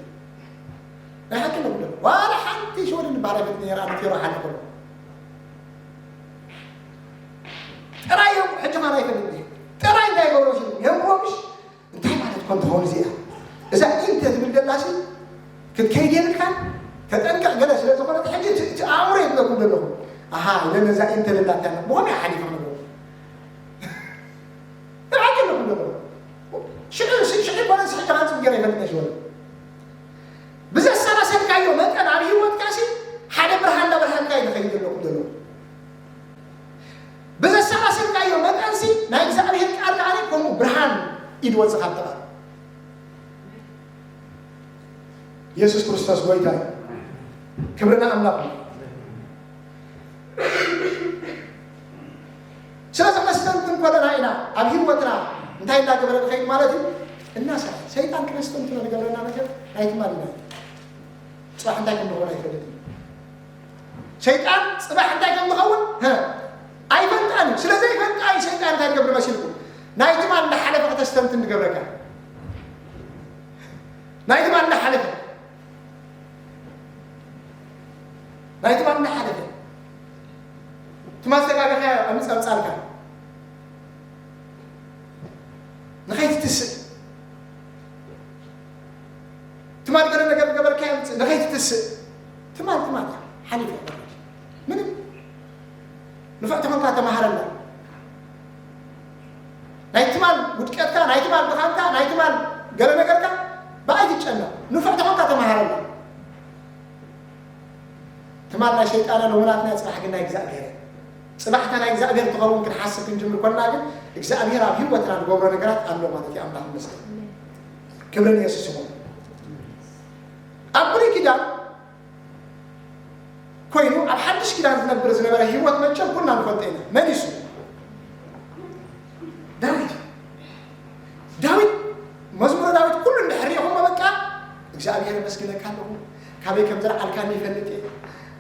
ናይ ሓቂ ነው ብሎ። ዋላ ሓንቲ ሽወደን ባላ ቤት ነይራ፣ ኣነ ቲዮሪ ሓልፍ ከለኹ። ጥራይ እዮም፣ ሕጂ ኸኣ ኣይፈልጥን እየ። ጥራይ እንታይ ይገብሮ ሲሉ፣ የንብቦ ምሽ? እንታይ ማለት ኮን ትኸውን እዚኣ? እዛ ኢንተ ትብል ደላሲ ክትከይድ የብልካን፣ ተጠንቀቕ ገለ ስለ ዝኾነት፣ ሕጂ እቲ፣ እቲ ኣእምሮ የብለኩም ዘለኹም። ኣሃ፣ ኢለ ነዛ ኢንተ ደላታ ብኸመይ ሓሊፈ ክነግሮ? እንታይ ኣለኩም ዘለኹም? ሽዑ፣ ሽዑ ኮነ፣ ሕጂ ኻንጽ ገይረ ይፈልጥ ነሽ ወለ። ብዘሰላሰልካዮ መጠን ኣብ ህይወትካ ሲ ሓደ ብርሃን እናበርሃንካ እዩ ዝኸይድ ዘለኹም ዘለኹም። ብዘሰላሰልካዮ መጠን ሲ ናይ እግዚኣብሔር ቃል ከኣ ከምኡ ብርሃን እዩ ዝወጽእ ካብ ተቓል። የሱስ ክርስቶስ ጎይታ እዩ። ክብሪ ንኣምላኽ እዩ። ስለዚ ከነስተንትን በለና ኢና ኣብ ህይወትና እንታይ እናገበረ ንኸይድ ማለት እዩ። እናሰ ሰይጣን ክነስተንትኖ ዝገብረና ነገር ናይ ትማል ኢና። ፅባሕ እንታይ ከም ንኸውን ኣይፈልጥን። ሰይጣን ፅባሕ እንታይ ከም ንኸውን ሀ፣ ኣይፈልጣን እዩ። ስለ ዘይፈልጣ እዩ ሰይጣን እንታይ ዝገብር መሲልኩም? ናይ ትማል እንዳሓለፈ ከተስተንትን ዝገብረካ። ናይ ትማል እንዳሓለፈ ናይ ትማል እንዳሓለፈ ትማል ዝተጋገኻ ኣምፀምፃልካ ንኸይትትስእ ትማል ገለ ነገር ገበርካ ምፅእ ንኸይትትስእ ትማል ትማል ሓሊፈ ምንም ንፍዕ ተኾንካ ተማሃረላ። ናይ ትማል ውድቀትካ፣ ናይ ትማል ድኻምካ፣ ናይ ትማል ገለ ነገርካ ብኣይ ትጨነቕ። ንፍዕ ተኾንካ ተማሃረላ። ትማል ናይ ሰይጣና ሎምናትና ጽባሕ ግን ናይ እግዚኣብሔር። ጽባሕታ ናይ እግዚኣብሔር ትኸውን ክንሓስብ ክንጅምር ኮልና ግን እግዚኣብሔር ኣብ ህይወትና ዝገብሮ ነገራት ኣሎ ማለት እዩ። ኣምላኽ ይመስገን። ክብሪ ንየሱስ ይኹን። ኣብ ብሉይ ኪዳን ኮይኑ ኣብ ሓድሽ ኪዳን ዝነብር ዝነበረ ህይወት መቸም ኩልና ንፈልጦ ኢና። መን እዩ እሱ? ዳዊት። ዳዊት መዝሙረ ዳዊት ኩሉ እንድሕር ሪኢኹሞ በቃ እግዚኣብሔር የመስግነካ ኣለኹ፣ ካበይ ከም ዘልዓልካኒ ይፈልጥ እየ፣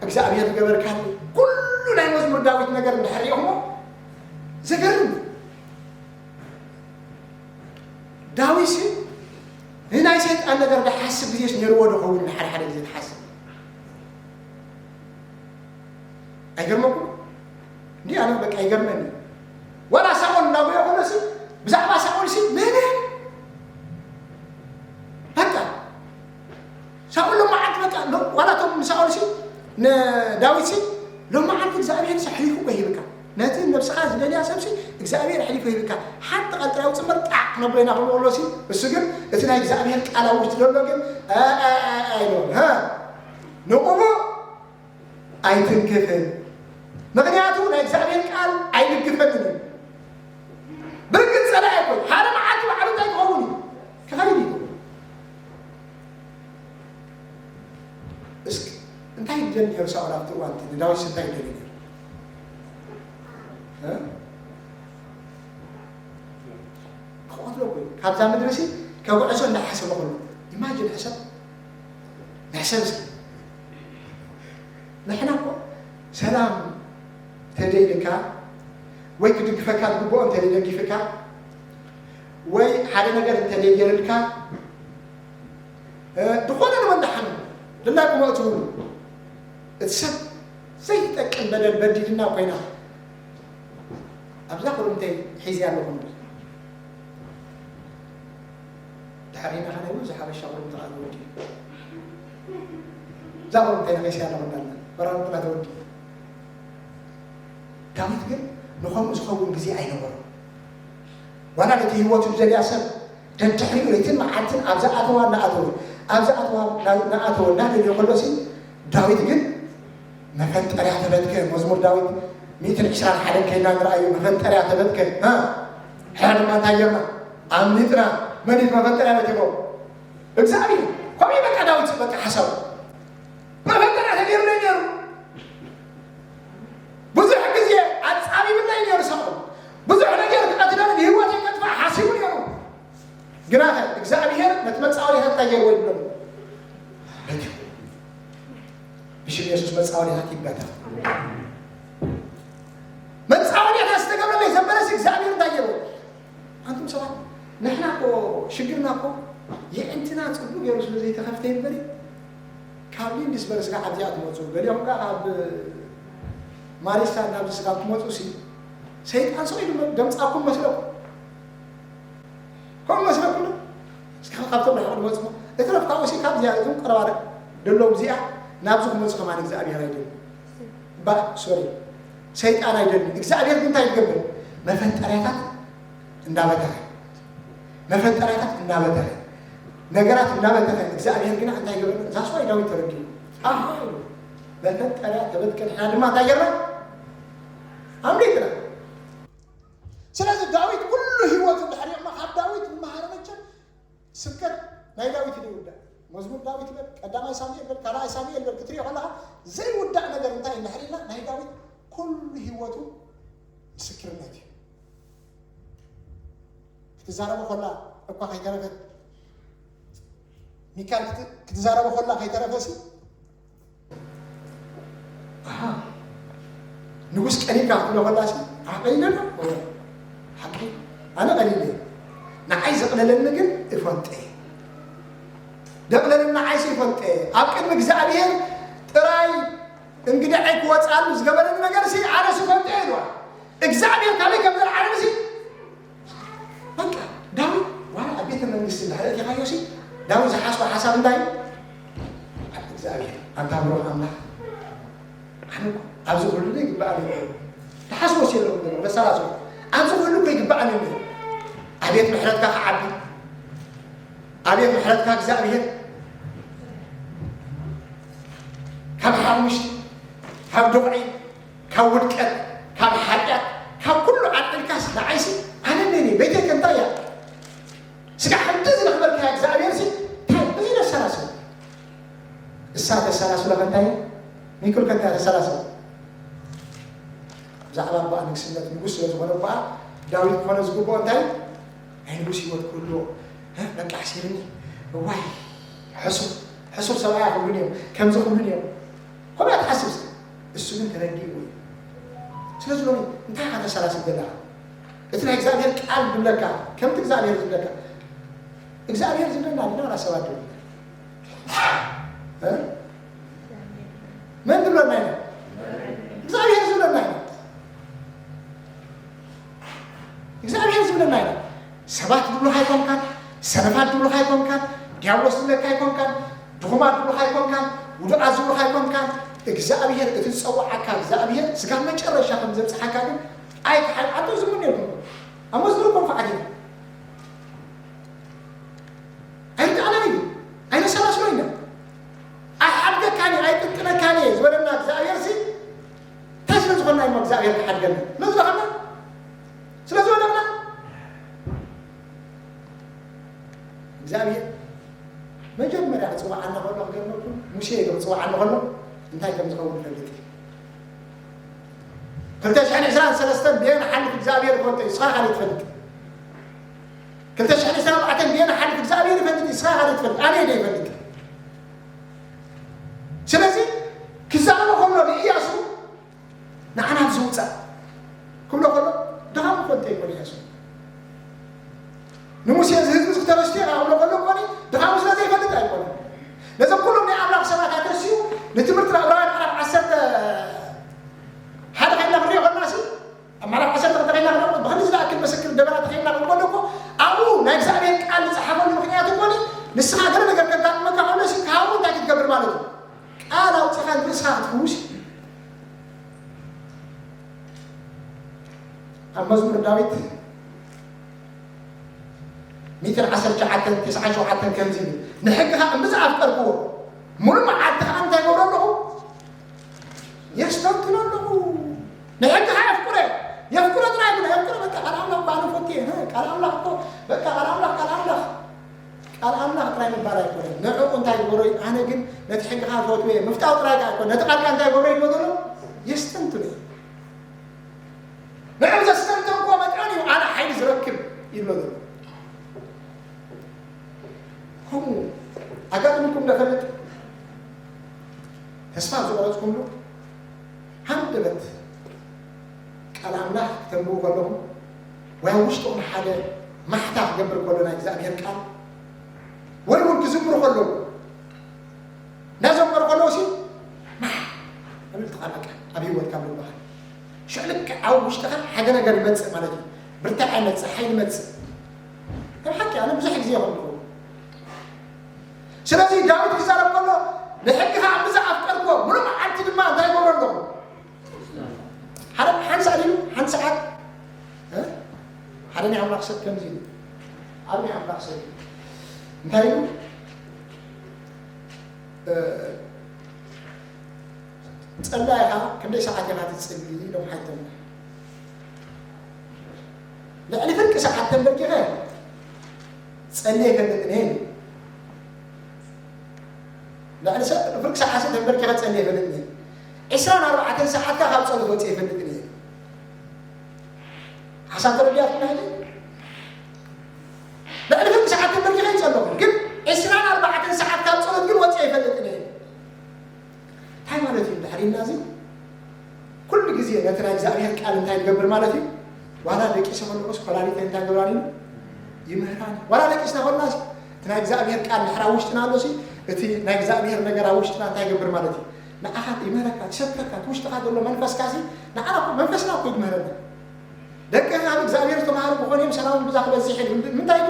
እግዚኣብሔር ዝገበርካኒ ኩሉ ናይ መዝሙር ዳዊት ነገር እንድሕር ሪኢኹሞ ዘገርም እዩ። ዳዊት ንናይ ሰይጣን ነገር ዝሓስብ ግዜስ ነይርዎ ዶ ኸውን? ንሓደ ሓደ ግዜ ትሓስብ ኣይገርመኩም? እንዲ ኣነ በቃ ይገርመኒ። ዋላ ሳኦል እናጎየ ኮነሲ ብዛዕባ ሳኦል ሲ ምንም በቃ ሳኦል ሎማዓንቲ በቃ ሎ- ዋላ እቶም ንሳኦል ሲ ንዳዊት ሲ ሎማዓንቲ እግዚኣብሔር ሲ ሕሊፉ እኮ ይህብካ። ነቲ ነብስኻ ዝደልያ ሰብ ሲ እግዚኣብሔር ሕሊፉ ይህብካ። ሓንቲ ቃል ጥራይ ውፅእ እምበር ጣዕ ክነብሮ ኢና ክብሎ ከሎ ሲ እሱ ግን እቲ ናይ እግዚኣብሔር ቃል ኣብ ውሽጢ ዘሎ ግን አ- አ- አ- ኣይብሎን። ሀ ንቕቡእ ኣይትንክፍን። ምኽንያቱ ናይ እግዚኣብሔር ቃል ኣይድግፈንን እዩ። ብርግጽ ጸላኢ ኣይኮን። ሓደ መዓልቲ ባዕሉ እንታይ ክኸውን እዩ? ክኸይድ እዩ። እስኪ እንታይ ይደሊ ነይሩ ሳኦል ኣብቲ እዋን እቲ ንዳዊት እንታይ ይደሊ ነይሩ? እ? ክቐትሎ እኮ እዩ። ካብዛ ምድሪ ሲ ከጉዕዞ እንዳሓሰበ ከሎ ኢማጂን ሕሰብ ናይ ሰብ እስኪ ንሕና እኮ ሰላም ተደይልካ ወይ ክድግፈካ ዝግብኦ እንተደይደጊፍካ ወይ ሓደ ነገር እንተደይገርልካ ዝኾነ ንመን ደሓኑ ድላይኩም ኣእትውሉ እቲ ሰብ ዘይጠቅም በደል በዲልና ኮይና ኣብዛ ኩርምተይ ሒዝያ ኣለኹ ንብል ድሕሪና ከ ናይ ብዙሕ ሓበሻ ኩርምቲ ከኣ ንወዲ እዛ ኩርምተይ ነቒስያ ኣለኹ እንዳልና በራምጥና ተወዲ ዳዊት ግን ንኸምኡ ዝኸውን ግዜ ኣይነበሮ ዋላ ነቲ ህይወቱ ዝደልያ ሰብ ደድሕሪኡ ለይትን መዓልትን ኣብ ዝኣተዋ እናኣተወ ኣብ ዝኣተዋ እናኣተወ እናደልዮ ከሎሲ ዳዊት ግን መፈንጠርያ ተበትከ መዝሙር ዳዊት ሚእትን ዕስራን ሓደን ከይና ንረኣዩ መፈንጠርያ ተበትከ ሕና ድማ እንታይ ጌርና ኣምሊጥና መን እዩ መፈንጠርያ በቲኸው እግዚኣብሔር ከምኡ በቃ ዳዊት በቃ ሓሳቡ መፈንጠርያ ተገይሩለይ ነይሩ ብዙሕ ግዜ ኣጻቢብለይ ነይሩ ሳኦል ብዙሕ ነገር ክቐትለኒ ንህይወተይ ከጥፋእ ሓሲቡ ነይሩ ግናኸ እግዚኣብሔር ነቲ መጻወድያታት እንታይ ገይርዎ ይብሎ በትዩ ብሽም የሱስ መጻወድያታት ይበታ መጻወድያታት ዝተገብረለይ ዘበለስ እግዚኣብሔር እንታይ ገይርዎ ኣንቱም ሰባት ንሕና እኮ ሽግርና እኮ የዕንትና ጽቡቅ ገይሩ ስለ ዘይተኸፍተ ይንበሪ ካብ ሊንድስበርግ ስጋ ኣብዚኣ ትመፁ ገሊኦም ከዓ ካብ ማሪስታ ናብ ስጋ ትመፁ ሲ ሰይጣን ሰው ኢሉ ደምፃኩም መስለኩም ከምኡ መስለኩም እስከ ካብቶም ርሕቕ ድመፁ እትረፍ ካብኡ ሲ ካብዚኣ እዞም ቀረባ ደለዉ እዚኣ ናብዚ ክመፁ ከማን እግዚኣብሔር ኣይደል ባ ሶሪ ሰይጣን ኣይደልን እግዚኣብሔር ግን እንታይ ይገብር መፈንጠሪያታት እንዳበተኸ መፈንጠሪያታት እናበተኸ ነገራት እናበተኸ እግዚኣብሔር ግና እንታይ ገበረ? ዛስዋይ ዳዊት ተረዲኡ ኣሃ መፈንጠሪያ ተበትከ ንሕና ድማ እንታይ ገርና? ኣምሊጥና። ስለዚ ዳዊት ኩሉ ህይወቱ ድሕሪ እሞ ካብ ዳዊት ንመሃረ መቸም ስብከት ናይ ዳዊት እዩ ይውዳእ። መዝሙር ዳዊት ይበል፣ ቀዳማይ ሳሙኤል በል፣ ካልኣይ ሳሙኤል በል ክትሪኦ ከለኻ ዘይውዳእ ነገር እንታይ እንድሕር ኢልና ናይ ዳዊት ኩሉ ህይወቱ ምስክርነት እዩ። ትዛረቦ ከላ እኳ ከይተረፈት፣ ሚካል ክት-፣ ክትዛረቦ ከላ ከይተረፈሲ፣ ኣሃ፣ ንጉስ ቀሊልካ ክትብሎ ከላሲ፣ ኣሃ፣ ቀሊለ ዶ? ሓቂ፣ ኣነ ቀሊለ እየ። ንዓይ ዘቕለለኒ ግን እፈልጦ እየ። ደቕለለኒ ንዓይሲ እፈልጦ እየ። ኣብ ቅድሚ እግዚኣብሔር ጥራይ እንግድዐይ ክወፅኣሉ ዝገበረኒ ነገርሲ፣ ኣነስ እፈልጦ እየ ኢልዋ። እግዚኣብሔር ካበይ ከም ዘልዓለንሲ፣ በቃ፣ ዳዊት ዋላ ኣብ ቤተ መንግስቲ እንድሕር ኣእቲኻዮሲ፣ ዳዊት ዝሓስቦ ሓሳብ እንታይ እዩ? ኣብ እግዚኣብሔር፣ ኣንታ ብሩኽ ኣምላኽ፣ ኣነ እኮ ኣብዚ ኩሉ ዘይግባኣኒ እዩ። ዝሓስቦ ሲ ኣለኹ፣ በሰላሱ፣ ኣብዚ ኩሉ እኮ ይግባኣኒ እዩ። ኣቤት ምሕረትካ ክዓቢ፣ ኣቤት ምሕረትካ እግዚኣብሔር። ካብ ሓሙሽቲ፣ ካብ ድቕዒ፣ ካብ ውድቀት፣ ካብ ሓጢኣት፣ ካብ ኩሉ ዓልዒልካስ ንዓይሲ፣ ኣነ ነኒ ቤተይ ከ እንታይ እያ? ስጋ ሓንቲ ዝረኽበልካ እግዚኣብሔር ሲ፣ እንታይ እዚ ነሰላስል? እሳ ተሰላስሎ ከ እንታይ? ሚክል ከ እንታይ ተሰላስሎ? ብዛዕባ እባ ንግስነት ንጉስ ስለ ዝኾነ እባ ዳዊት ክኾነ ዝግብኦ እንታይ? ናይ ንጉስ ህይወት ክህልዎ፣ እ፣ በቃ ኣሲርኒ፣ እዋይ፣ ሕሱር፣ ሕሱር ሰብኣያ ክብሉን እዮም፣ ከምዚ ክብሉን እዮም። ከምኡ እያ ትሓስብ። እሱ ግን ተረዲእዎ እዩ። ስለዚ ሎሚ እንታይ ኢኻ ተሰላስል ዘለኻ? እቲ ናይ እግዚኣብሔር ቃል ዝብለካ፣ ከምቲ እግዚኣብሔር ዝብለካ፣ እግዚኣብሔር ዝብለና ድና ዋላ ሰባት ድብለና? እ? መን ዝብለና ኢና? እግዚኣብሔር ዝብለና ኢና። እግዚኣብሔር ዝብለና ኢና። ሰባት ዝብሉኻ ኣይኮንካን፣ ሰነፋት ዝብሉኻ ኣይኮንካን፣ ዲያብሎስ ዝብለካ ኣይኮንካን፣ ድኹማት ዝብሉኻ ኣይኮንካን፣ ውዱቓት ዝብሉኻ ኣይኮንካን። እግዚኣብሔር፣ እቲ ዝጸውዓካ እግዚኣብሔር፣ ስጋብ መጨረሻ ከም ዘብጽሓካ ግን ኣይትሓል-፣ ኣቶ ዝምነልኩም። ኣብ መዝሙር እኮ ንፉዓት ኢና። ኣይርድኣናን እዩ። ኣይነሰላስሎ ኢና። ኣይሓድገካን እዩ፣ ኣይጥንጥነካን እየ ዝበለና እግዚኣብሔር ሲ፣ እንታይ ስለ ዝኾንና እዩ እግዚኣብሔር ክሓድገና? ስለ ዝደኸምና? ስለ ዝወደቕና? እግዚኣብሔር መጀመርያ ክጽውዓና ከሎ፣ ክገርመኩም፣ ሙሴ ኢሉ ክጽውዓና ከሎ እንታይ ከም ዝኸውን ይፈልጥ እዩ። ክልተ ሽሕን ዕስራን ሰለስተን ብየን ሓልፍ እግዚኣብሔር ይፈልጦ እዩ፣ ንስኻ ካልእ ትፈልጥ። ክልተ ሽሕን ዕስራን ኣርባዕተን ብየን ሓልፍ እግዚኣብሔር ይፈልጥ እዩ፣ ንስኻ ካልእ ትፈልጥ። ኣነ እየ ዘይፈልጥ። ስለዚ ክዛረቦ ከሎ ንኢያሱ ንዓና ኣብዚ ውፃእ ክብሎ ከሎ ድኻም እኮ እንተይኮነ ኢያሱ ንሙሴ እዚ ህዝቢ እዚ ክተረስቲ ኢኻ ክብሎ ከሎ እኮ ድኻሙ ስለ ዘይፈልጥ ኣይኮነን። ነዞም ኩሎም ናይ ኣምላኽ ሰባት ኣተሲኡ ንትምህርቲ ዕብራውያን ምዕራፍ ዓሰርተ ሓደ ከይድና ክንሪኦ ከለና ሲ ኣብ ምዕራፍ ዓሰርተ ክልተ ከይድና ክንሪኦ ብኸምዚ ዝኣክል ምስክር ደበና ተኸይድና ክንሪኦ ከሎ እኮ ኣብኡ ናይ እግዚኣብሔር ቃል ዝፀሓፈሉ ምኽንያት እኮ ንስኻ ገለ ነገር ከጋጥመካ ከሎ ሲ ካብኡ እንታይ ክትገብር ማለት እዩ? ቃል ኣውፂኻ ንርእስኻ ክትፍውስ እዩ። ኣብ መዝሙር ዳዊት ሚእትን ዓሰርተ ትሽዓተን ተስዓን ሸውዓተን ከምዚ ይብል፣ ንሕግኻ እምብዛ ኣፍቀርክዎ፣ ሙሉእ መዓልቲ ኸዓ እንታይ ገብሮ ኣለኹ? የስተንትኖ ኣለኹ። ንሕግኻ የፍቅሮ እየ። የፍቅሮ ጥራይ ኣይኮነ፣ የፍቅሮ በቃ ቃል ኣምላኽ እኮ ኣነ ፈትየ፣ ቃል ኣምላኽ እኮ በቃ ቃል ኣምላኽ፣ ቃል ኣምላኽ፣ ቃል ኣምላኽ ጥራይ ምባል ኣይኮነን። ንዕኡ እንታይ ግበሮ እዩ? ኣነ ግን ነቲ ሕግኻ ዝፈትዎ እየ። ምፍታው ጥራይ ከኣ ኣይኮነ፣ ነቲ ቃልካ እንታይ ገብሮ እዩ ዘሎ? የስተንትኖ እየ። ንዕኡ ዘስተንተንክዎ መጠን እዩ ኣነ ሓይሊ ዝረክብ እዩ ዘሎ። ከምኡ ኣጋጢሙኩም ዶ ይፈልጥ? ተስፋ ዝቆረጽኩምሉ ሃንደበት ቃል ኣምላኽ ክተንብቡ ከለኹም ወይ ኣብ ውሽጥኹም ሓደ ማሕታ ክገብር ከሎ ናይ እግዚኣብሔር ቃል ወይ እውን ክዝምሩ ከለዉ እናዘመሩ ከለዉ ሲ ማሕ እብል ትቃል በቃ ኣብ ህይወትካ ምብሃል ሽዕ ልክዕ ኣብ ውሽጥኻ ሓደ ነገር ይመጽእ ማለት እዩ። ብርታዕ ይመጽእ፣ ሓይሊ ይመጽእ። ከም ሓቂ ኣነ ብዙሕ ግዜ ይኸውን ይኸውን። ስለዚ ዳዊት ክዛረብ ከሎ ንሕግኻ እምብዛ ኣፍቀርክዎ፣ ሙሉእ መዓልቲ ድማ እንታይ ይገብሮ ኣለኹ? ሓደ ሓንቲ ሰዓት ኢሉ፣ ሓንቲ ሰዓት፣ እ? ሓደ ናይ ኣምላኽ ሰብ ከምዚ ኢሉ፣ ኣብ ናይ ኣምላኽ ሰብ እንታይ ኢሉ? እ፣ ጸላኢኻ ክንደይ ሰዓት ኢኻ ትጽሊ ኢሎም ሓተምና። ልዕሊ ፍርቂ ሰዓት ተንበርኪኸ ጸልየ ይፈልጥን እየ ኢሉ። ልዕሊ ሰ-፣ ፍርቂ ሰዓት ተንበርኪኸ ጸልየ ይፈልጥን እየ። ዕስራን ኣርባዕተን ሰዓትካ ካብ ጸሎት ወጽየ ይፈልጥን እየ። ሓሳብ ተረዲኣትኩም ሕጂ? እዚ ኩሉ ግዜ ነቲ ናይ እግዚኣብሔር ቃል እንታይ ይገብር ማለት እዩ? ዋላ ደቂሰ ከለኹስ ኮላሊተይ እንታይ ገብራኒ? ይምህራኒ። ዋላ ደቂስና ከለናስ እቲ ናይ እግዚኣብሔር ቃል ድሕር ኣብ ውሽጥና ኣሎሲ፣ እቲ ናይ እግዚኣብሔር ነገር ኣብ ውሽጥና እንታይ ይገብር ማለት እዩ? ንዓኻ ይምህረካ፣ ይሰብከካ፣ እቲ ውሽጥኻ ዘሎ መንፈስካሲ፣ ንዓና እኮ መንፈስና እኮ እዩ ዝምህረና። ደቂ ካብ እግዚኣብሔር ዝተምሃሩ ክኾኑ እዮም፣ ሰላም ብዛ ክበዝሕ እዩ። ምንታይ እዩ?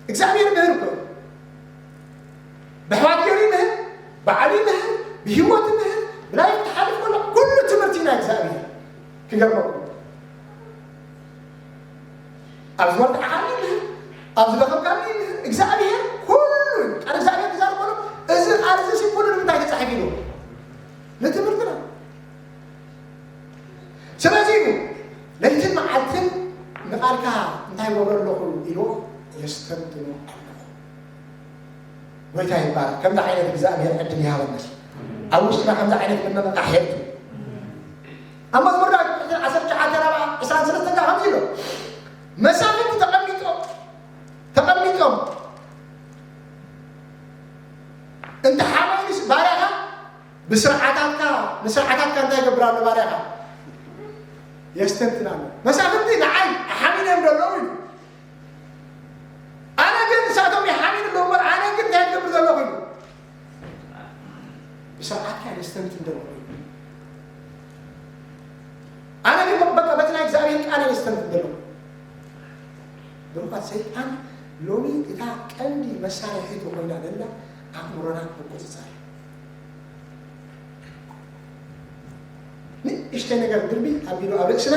እግዚኣብሔር ይምህር እኮ። ብኣሕዋት ገይሩ ይምህር፣ ባዕሉ ይምህር፣ ብህይወት ይምህር፣ ብላይፍ ትሓልፍ ከሎ ኩሉ ትምህርቲ ናይ እግዚኣብሔር። ክገርመኩም። ኣብ ዝወድዓኻሉ ይምህር፣ ኣብ ዝደኸምካሉ ይምህር። እግዚኣብሔር ኩሉ እዩ። ቃል እግዚኣብሔር ክዛረብ ከሎ፣ እዚ ቃል እዚ ኩሉ ንምንታይ ተጻሒፉ ኢሉ? ንትምህርትና። ስለዚ እዩ ለይትን መዓልትን ንቓልካ እንታይ ይገብሮ ኣለኹ ኢሉ የስተንትኖ ኣለኹ። ጎይታ ይባረክ። ከምዚ ዓይነት እግዚኣብሔር ዕድል ይሃበና። ኣብ ውሽጥና ከምዚ ዓይነት ምንቕቓሕ የእቱ። ኣብ መዝሙር ዳዊት ምዕራፍ ዓሰርተ ትሽዓተ ዕስራን ሰለስተን ከምዚ ኢሉ፣ መሳፍንቲ ተቐሚጦም፣ ተቐሚጦም እንተ ሓመዩስ ባርያኻ ብስርዓታትካ፣ ንስርዓታትካ እንታይ ይገብር ኣሎ ባርያኻ? የስተንትን ኣሎ። መሳፍንቲ ንዓይ ሓሚኖም ዘለዉ ኢሉ። ኣነ ግን ንሳቶም ይሓሚኑ ኣለዉ እምበር፣ ኣነ ግን እንታይ ዝገብር ዘለኹ ኢሉ። ብስርዓትካ የስተንትን ዘለኹ ኢሉ። ኣነ ግን በቃ በቲ ናይ እግዚኣብሔር ቃል የስተንትን ዘለኹ። ብሩኻት፣ ሰይጣን ሎሚ እታ ቀንዲ መሳርሒቱ ኮይና ዘላ ኣእምሮና ምቁጽጻር እዩ። ንእሽተይ ነገር ድርቢ ኣቢሉ ኣብ ርእስና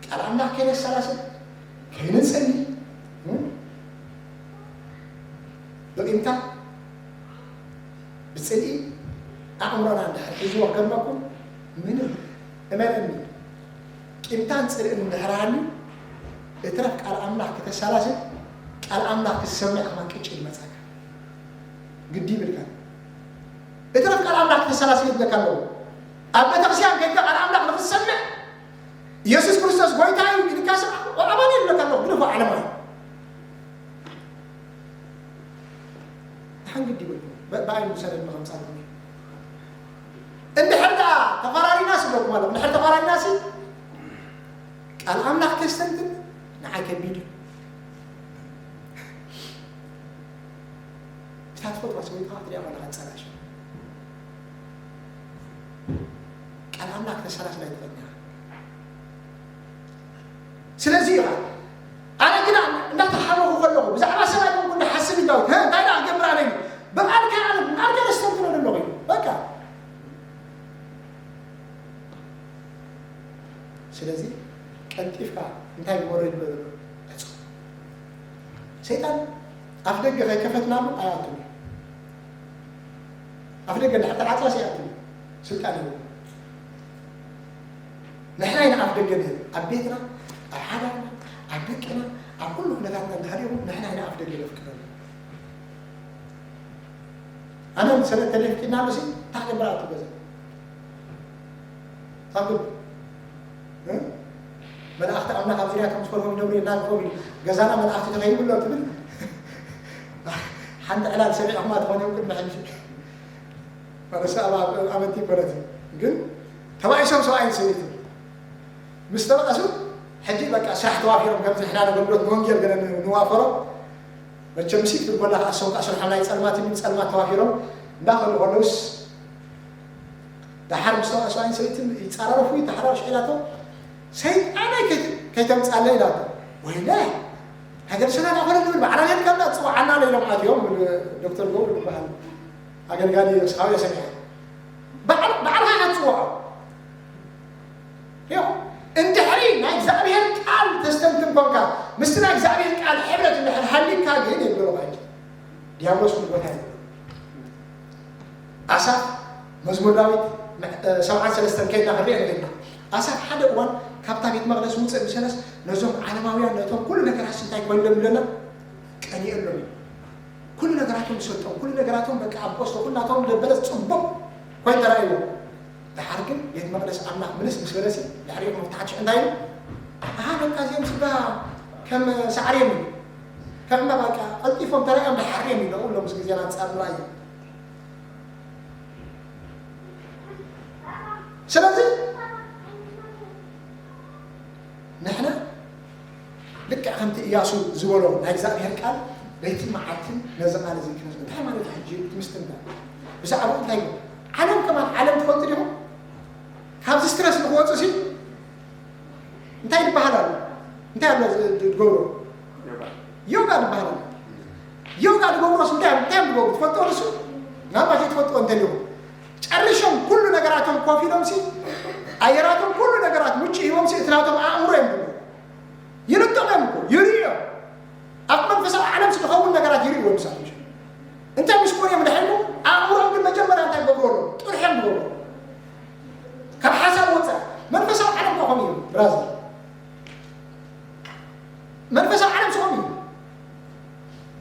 ቃል ኣምላኽ ከይነሰላስል፣ ከይንጽሊ፣ እም? ብቂምታ፣ ብጽልኢ ኣእምሮና እንድሕር ሒዝዎ ከድመኩም፣ ምንም፣ እመነኒ፣ ቂምታን ጽልእን እንድሕር ሃልዩ፣ እትረፍ ቃል ኣምላኽ ክተሰላስል፣ ቃል ኣምላኽ ክትሰምዕ ከማን ቅጭ ይመጻካ። ግዲ ይብልካ። እትረፍ ቃል ኣምላኽ ክተሰላስል ይብለካ ኣለዎ። ኣብ ቤተክርስትያን ከይድካ ቃል ኣምላኽ ንክትሰምዕ፣ ኢየሱስ ክርስቶስ ጎይታ እዩ ኢልካ ሰብ ኣባል ይብለካ ኣለዎ። ግን እኮ ዓለማዊ። ንሓን ግዲ ይብልኩም። ብ-፣ ብኣይ ምሰለኒ ከምጻልኩም። እንድሕር ደኣ ተፈራሪና ስብለኩም ኣለኹ። እንድሕር ተፈራሪና ሲ ቃል ኣምላኽ ከስተንትን ንዓይ ከቢድ እዩ። ብታ ትፈትዋ ሰበይትኻ ክትሪኣ ከለኻ ትጸላእሽ። ቃል ኣምላኽ ክተሰላስላ ኣይትኽእልን ኢኻ። ስለዚ ኢኻ ኣነ ግና እንዳተሓመኹ ከለኹ ብዛዕባ ሰብኣይ ኮንኩ እንዳሓስብ እዩ ዳዊት፣ "ሀ፣ እንታይ ደኣ ክገብር ኣነ?" ኢሉ። "ብቓልካ ኣነ፣ ብቓልካ ደስተንትኖ ዘለኹ" ኢሉ። በቃ። ስለዚ ቀልጢፍካ እንታይ ግበሮ ይብል ዘሎ? ዕጾ። ሰይጣን ኣፍ ደገ ከይከፈትናሉ ኣይኣቱን እዩ። ኣፍ ደገ እንድሕር ተዓጽያስ ኣይኣቱን እዩ። ስልጣን የብሉን። ንሕና ኢና ኣፍ ደገ ንህብ። ኣብ ቤትና፣ ኣብ ሓዳርና፣ ኣብ ደቅና፣ ኣብ ኩሉ ኩነታትና እንድሕር ይኹን ንሕና ኢና ኣፍ ደገ ነፍቅደሉ። ኣነ ሰለስተ ደይ ፍቂድና ኣሉሲ፣ እንታይ ክገብር ኣቱ ገዛ? ሳምብል፣ እ? መላእኽቲ ኣምላኽ ኣብ ዙርያቶም ዝፈልዎም ይነብሩ የናግፎም እዩ። ገዛና መላእኽቲ ተኸይቡ ኣሎ ትብል። ሓንቲ ዕላል ሰሚዕኹማ ትኾን እዮም ቅድሚ ሕጂ። ማለት ኣብ፣ ኣብ ኣመንቲ ይኮነት። ግን ተባኢሶም ሰብኣይን ሰበይትን ምስ ተባእሱ፣ ሕጂ በቃ ስራሕ ተዋፊሮም፣ ከምዚ ንሕና ንገልግሎት ንወንጌል ገለ ን-፣ ንዋፈሮ። መቸም ምሲክ ትብል ኮላ፣ ከኣ ሰው ከኣ ስርሖም ናይ ጸልማት እዩ፣ ጸልማት ተዋፊሮም እንዳኸዱ ከለውስ፣ ደሓር ምስ ተባእሱ ኣይን ሰበይትን ይጻራረፉ፣ ይተሓራረሹ ኢላቶ፣ "ሰይጣናይ ከይት-፣ ከይተምጻለይ" ኢላቶ። "ወይለ፣ ሃገር ሰላም ኣኾነ ንብል፣ ባዕላ ነድካ እንዳ ትጽውዓና" ኢሎም ኣትዮም፣ ዶክተር ገብሩ ዝበሃል ኣገልጋሊ ስሓዊ ሰሚዐ። ባዕል-፣ ባዕልኻ ኢኻ ትጽውዖ። ሪኦ፣ እንድሕሪ ናይ እግዚኣብሔር ቃል ተስተንትን ኮንካ፣ ምስቲ ናይ እግዚኣብሔር ቃል ሕብረት እንድሕር ሃሊካ ግን የብሎ ባዕል። ዲያብሎስ እውን ቦታ የብሎ። ኣሳፍ መዝሙር ዳዊት ምዕ-፣ እ፣ ሰብዓን ሰለስተን ከይድና ክንሪኦ ንኽእል ኢና። ኣሳፍ ሓደ እዋን ካብታ ቤት መቕደስ ውፅእ ምስ በለስ ነዞም ዓለማውያን ነቶም ኩሉ ነገራት እንታይ ኮይንሎም ኣለና? ቀኒኤሎም እዩ። ኩሉ ነገራቶም ዝሰጦም፣ ኩሉ ነገራቶም በቃ ኣብ ቆስሎ፣ ኩላቶም ለበለስ ጽቡቕ ኮይኑ ተራእይዎ። ደሓር ግን ቤት መቕደስ ኣምላኽ ምልስ ምስ በለሲ፣ ድሕሪኡ መፍትሓት ሽዑ እንታይ ኢሉ? ኣሃ፣ በቃ እዚኦም ስጋ ከም ሳዕሪ እዮም ኢሉ። ከም በቃ ቀልጢፎም ተራእዮም ደሓር እዮም ኢሉ፣ ኩሎም ምስ ግዜና ኣንጻር ምርኣይ እዩ። ስለዚ ንሕና ልክዕ ከምቲ እያሱ ዝበሎ ናይ እግዚኣብሔር ቃል ለይትን መዓልትን ነዚ ቃል እዚ ክንስ እንታይ ማለት እዩ? ሕጂ እቲ ምስትንታ ብዛዕባ እንታይ እዩ? ዓለም ከማን ዓለም ትፈልጡ ዲኹም? ካብዚ ስትረስ ንክወፁ ሲ እንታይ ይበሃል ኣሎ? እንታይ ኣሎ ዝ- ዝገብሮ? ዮጋ ይበሃል ኣሎ። ዮጋ ዝገብሮስ እንታይ እዮም? እንታይ እዮም ዝገብሩ? ትፈልጦ ንሱ ናባሽ ትፈልጦ እንተሊኹም ጨርሾም ኩሉ ነገራቶም ኮፍ ኢሎም ሲ ኣየራቶም ኩሉ ነገራት ምጭ ሂቦም ሲ እቲ ናቶም ኣእምሮ እዮም ዝብሉ። ይልጦም እዮም እኮ ይርእዮም። ኣብ መንፈሳዊ ዓለም ዝኸውን ነገራት ይርእይዎ ንሳቶም። እንታይ ምስ ኮን እዮም ድሕሪኡ ኣእምሮም ግን መጀመርያ እንታይ ገብሩ ኣሎ? ጥርሖም ዝገብሩ ካብ ሓሳብ ወፃእ መንፈሳዊ ዓለም ከኾኑ እዮም። ብራዘር መንፈሳዊ ዓለም ዝኾኑ እዩ።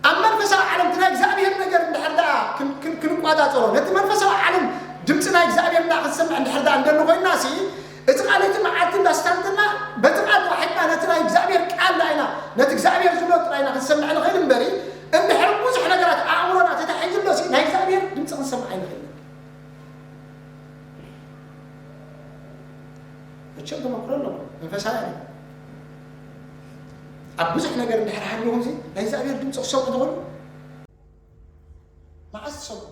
ኣብ መንፈሳዊ ዓለም እቲ ናይ እግዚኣብሔር ነገር እንድሕር ደኣ ክን- ክን- ክንቋጻጸሮ ነቲ መንፈሳዊ ዓለም ድምፂ ናይ እግዚኣብሔር እንዳ ክንሰምዕ እንድሕር ደኣ እንደሉ ኮይንና ሲ እቲ ቃል እቲ መዓልቲ እንዳስታንትና በቲ ቃል ተዋሒጥና ነቲ ናይ እግዚኣብሔር ቃል ደኣ ኢና ነቲ እግዚኣብሔር ዝብሎ ጥራይ ኢና ክንሰምዕ ንኽእል እምበሪ እንድሕር ብዙሕ ነገራት ኣእምሮና ተታሒዙ ኣሎ ሲ ናይ እግዚኣብሔር ድምፂ ክንሰምዕ ኣይንኽእልን። መቸም ተመክሮ ኣለዎ መንፈሳዊ ዓለም ኣብ ብዙሕ ነገር እንድሕር ሃልዎም ሲ ናይ እግዚኣብሔር ድምፂ ክሰምዑ ትኽእሉ። መዓስ ትሰምዑ?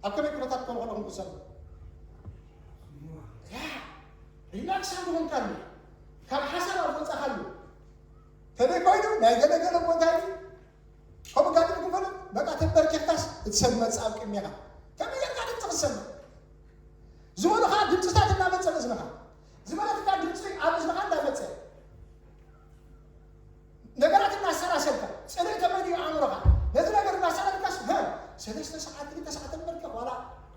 ኣብ ከመይ ኩነታት ክኾኑ ከለኹም ትሰምዑ? ያ ሪላክስ ኣብ ዝኾንካሉ ካብ ሓሳብ ኣብ ወፃኻሉ ተደይ ኮይኑ ናይ ገለገለ ቦታ እዩ ከምኡ ጋር ግን ፈለጥ በቃ ተንበርኪኽካስ እቲ ሰብ መፅእ ኣብ ቅድሜኻ ከመይ ጌርካ ድምፂ ክትሰምዕ ዝበሉኻ ድምፅታት እናመፀ እዝንኻ ዝበለትካ ድምፂ ኣብ እዝንኻ እንዳመፀ ነገራት እናሰላሰልካ ፅልእ ተመልዩ ኣእምሮኻ ነዚ ነገር እናሰላልካስ ሰለስተ ሰዓት ክልተ ሰዓት ተንበርኪኽ ዋላ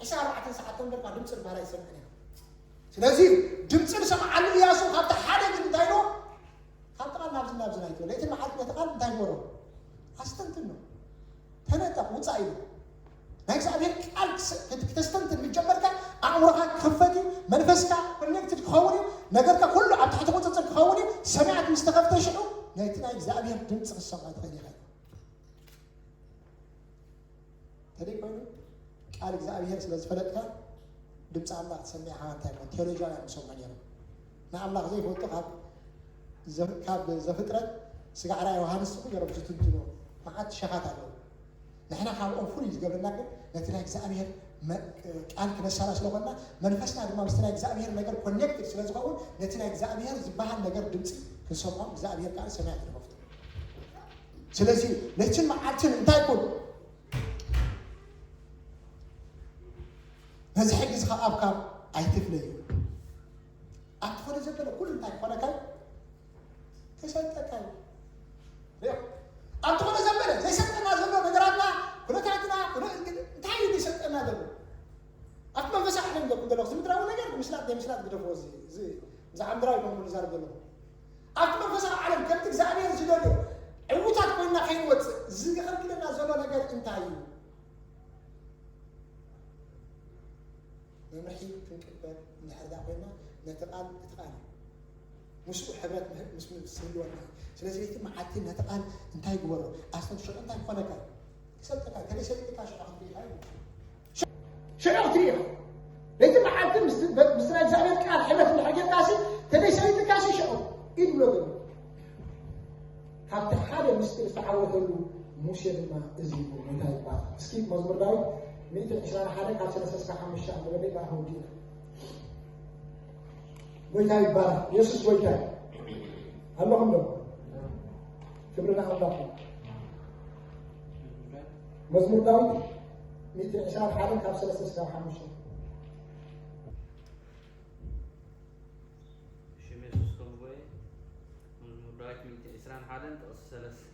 ዕስራ ኣርባዕተ ሰዓት ተንበርካ ድምፂ ዝበሃል ኣይሰምዕን ኢኻ ስለዚ ድምፂ ንሰምዓሉ እያሱ ካብቲ ሓደ ግን እንታይ ኢልዎ ካብ ጥቓ ናብዚ ናብዚ ናይቶ ለይቲ መዓልቲ ነቲ ቃል እንታይ ግበሮ ኣስተንትኖ ተነጠቕ ውፃእ ኢሉ ናይ እግዚኣብሔር ቃል ክተስተንትን ምጀመርካ ኣእምሮኻ ክኽፈት እዩ መንፈስካ ኮኔክትድ ክኸውን እዩ ነገርካ ኩሉ ኣብ ትሕቲ ቁፅፅር ክኸውን እዩ ሰማያት ምስ ተኸፍተ ሽዑ ነቲ ናይ እግዚኣብሔር ድምፂ ክሰምዖ ትኽእል ኢኻ ተደይ ኮይኑ ቃል እግዚኣብሔር ስለ ዝፈለጥካ ድምፂ ኣምላኽ ትሰሚዕ ሓንቲ ኣይኮን ቴዎሎጂያን እዮም ዝሰምዑ ነይሮም ንኣምላኽ ዘይፈልጡ ካብ ዘ- ካብ ዘፍጥረት ስጋዕራ ዮሃንስ እኮ ገይሮም ዝትንትኑ መዓት ሸኻት ኣለዉ ንሕና ካብኦም ፍሉይ ዝገብረና ግን ነቲ ናይ እግዚኣብሔር መ- ቃል ክነሳላ ስለኮና መንፈስና ድማ ምስቲ ናይ እግዚኣብሔር ነገር ኮኔክትድ ስለ ዝኸውን ነቲ ናይ እግዚኣብሔር ዝበሃል ነገር ድምፂ ክንሰምዖ እግዚኣብሔር ቃል ሰማያት ንኸፍቱ ስለዚ ለይትን መዓልትን እንታይ ኩን ነዚ ሕጊ እዚ ከኣብ ካብ ኣይትፍለዩ ኣብቲ ኮነ ዘበለ ኩሉ እንታይ ክኾነካ ተሰልጠካ እዩ ኣብቲ ኮነ ዘበለ ዘይሰልጠና ዘሎ ነገራትና ኩነታትና እንታይ እዩ ዘይሰልጠና ዘሎ ኣብቲ መንፈሳዊ ዓለም ዘለኩም ዘለኹ እዚ ምድራዊ ነገር ምስላጥ ናይ ምስላጥ ግደፍዎ እዚ እዚ ብዛዕባ ምድራዊ ኮንኩ ንዛረብ ዘለኹ ኣብቲ መንፈሳዊ ዓለም ከምቲ እግዚኣብሔር ዝደልዮ ዕዉታት ኮይንና ከይንወፅእ ዝኸልክለና ዘሎ ነገር እንታይ እዩ መምርሒ ክንቅበል እንድሕር ዳ ኮይና ነቲ ቃል እቲ ቃል እዩ ምስኡ ሕብረት ምስ ዝህልወና ስለዚ ለይቲ መዓልቲ ነቲ ቃል እንታይ ግበሮ ኣስተንትሾ እንታይ ክኾነካ ክሰልጠካ ከመይ ሰሊጥካ ሽዑ ክትሪኢካ እዩ ሽዑ ክትሪኢኻ ለይቲ መዓልቲ ምስ ናይ እግዚኣብሔር ቃል ሕብረት እንድሕር ጌርካሲ ተደይ ሰሊጥካሲ ሽዑ ኢድ ብሎ ዘሎ ካብቲ ሓደ ምስጢር ዝተዓወተሉ ሙሴ ድማ እዚ እዩ ጎይታ ይባላል። እስኪ መዝሙር ዳዊት ሚእትን ዕስራን ሓደን ካብ ሰለስተ እስካብ ሓሙሽተ ኣንብበለይ ብኣኹም ዲና ጎይታ ይባላል። የሱስ ጎይታ እዩ። ኣለኹም ዶ? ክብሪ ንኣምላኽ። መዝሙር ዳዊት ሚእትን ዕስራን ሓደን ካብ ሰለስተ እስካብ ሓሙሽተ ሽም የሱስ ከምቦየ መዝሙር ዳዊት ሚእቲ ዕስራን ሓደን ጥቕሲ ሰለስተ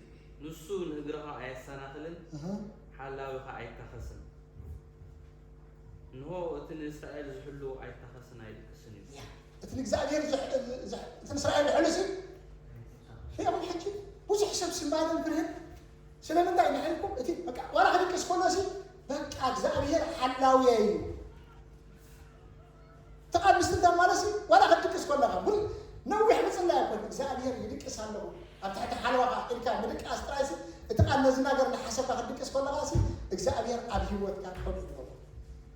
ንሱ ንእግርኻ ኣየሰናኽልን ሓላዊኻ ኣይካኸስን እንሆ እቲ ንእስራኤል ዝሕሉ ኣይካኸስን ኣይድቅስን እዩ እቲ ንእግዚኣብሔር እቲ ንእስራኤል ዝሕሉ ሲ ሪኹም ሕጂ ብዙሕ ሰብ ስምባደን ፍርህን ስለምንታይ ንሕልኩም እቲ ዋላ ክድቅስ ከሎ ሲ በቃ እግዚኣብሔር ሓላውየ እዩ ተቓል ምስትንታን ማለት ሲ ዋላ ክትድቅስ ከለኻ ቡል ነዊሕ ምጽላይ ኣይኮን እግዚኣብሔር ይድቅስ ኣለኹ ኣብ ትሕቲ ሓለዋኻ ኢልካ ምድቃስ ጥራይ ሲ እቲ ቃል ነዚ ነገር እናሓሰብካ ክትድቅስ ከለኻ ሲ እግዚኣብሔር ኣብ ህይወትካ ክኸዱ ይግበሩ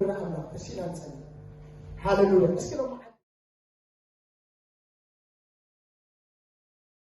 ንኣምላኽ ተሲእና ንጸሊ ሃሌሉያ። እስኪ ሎም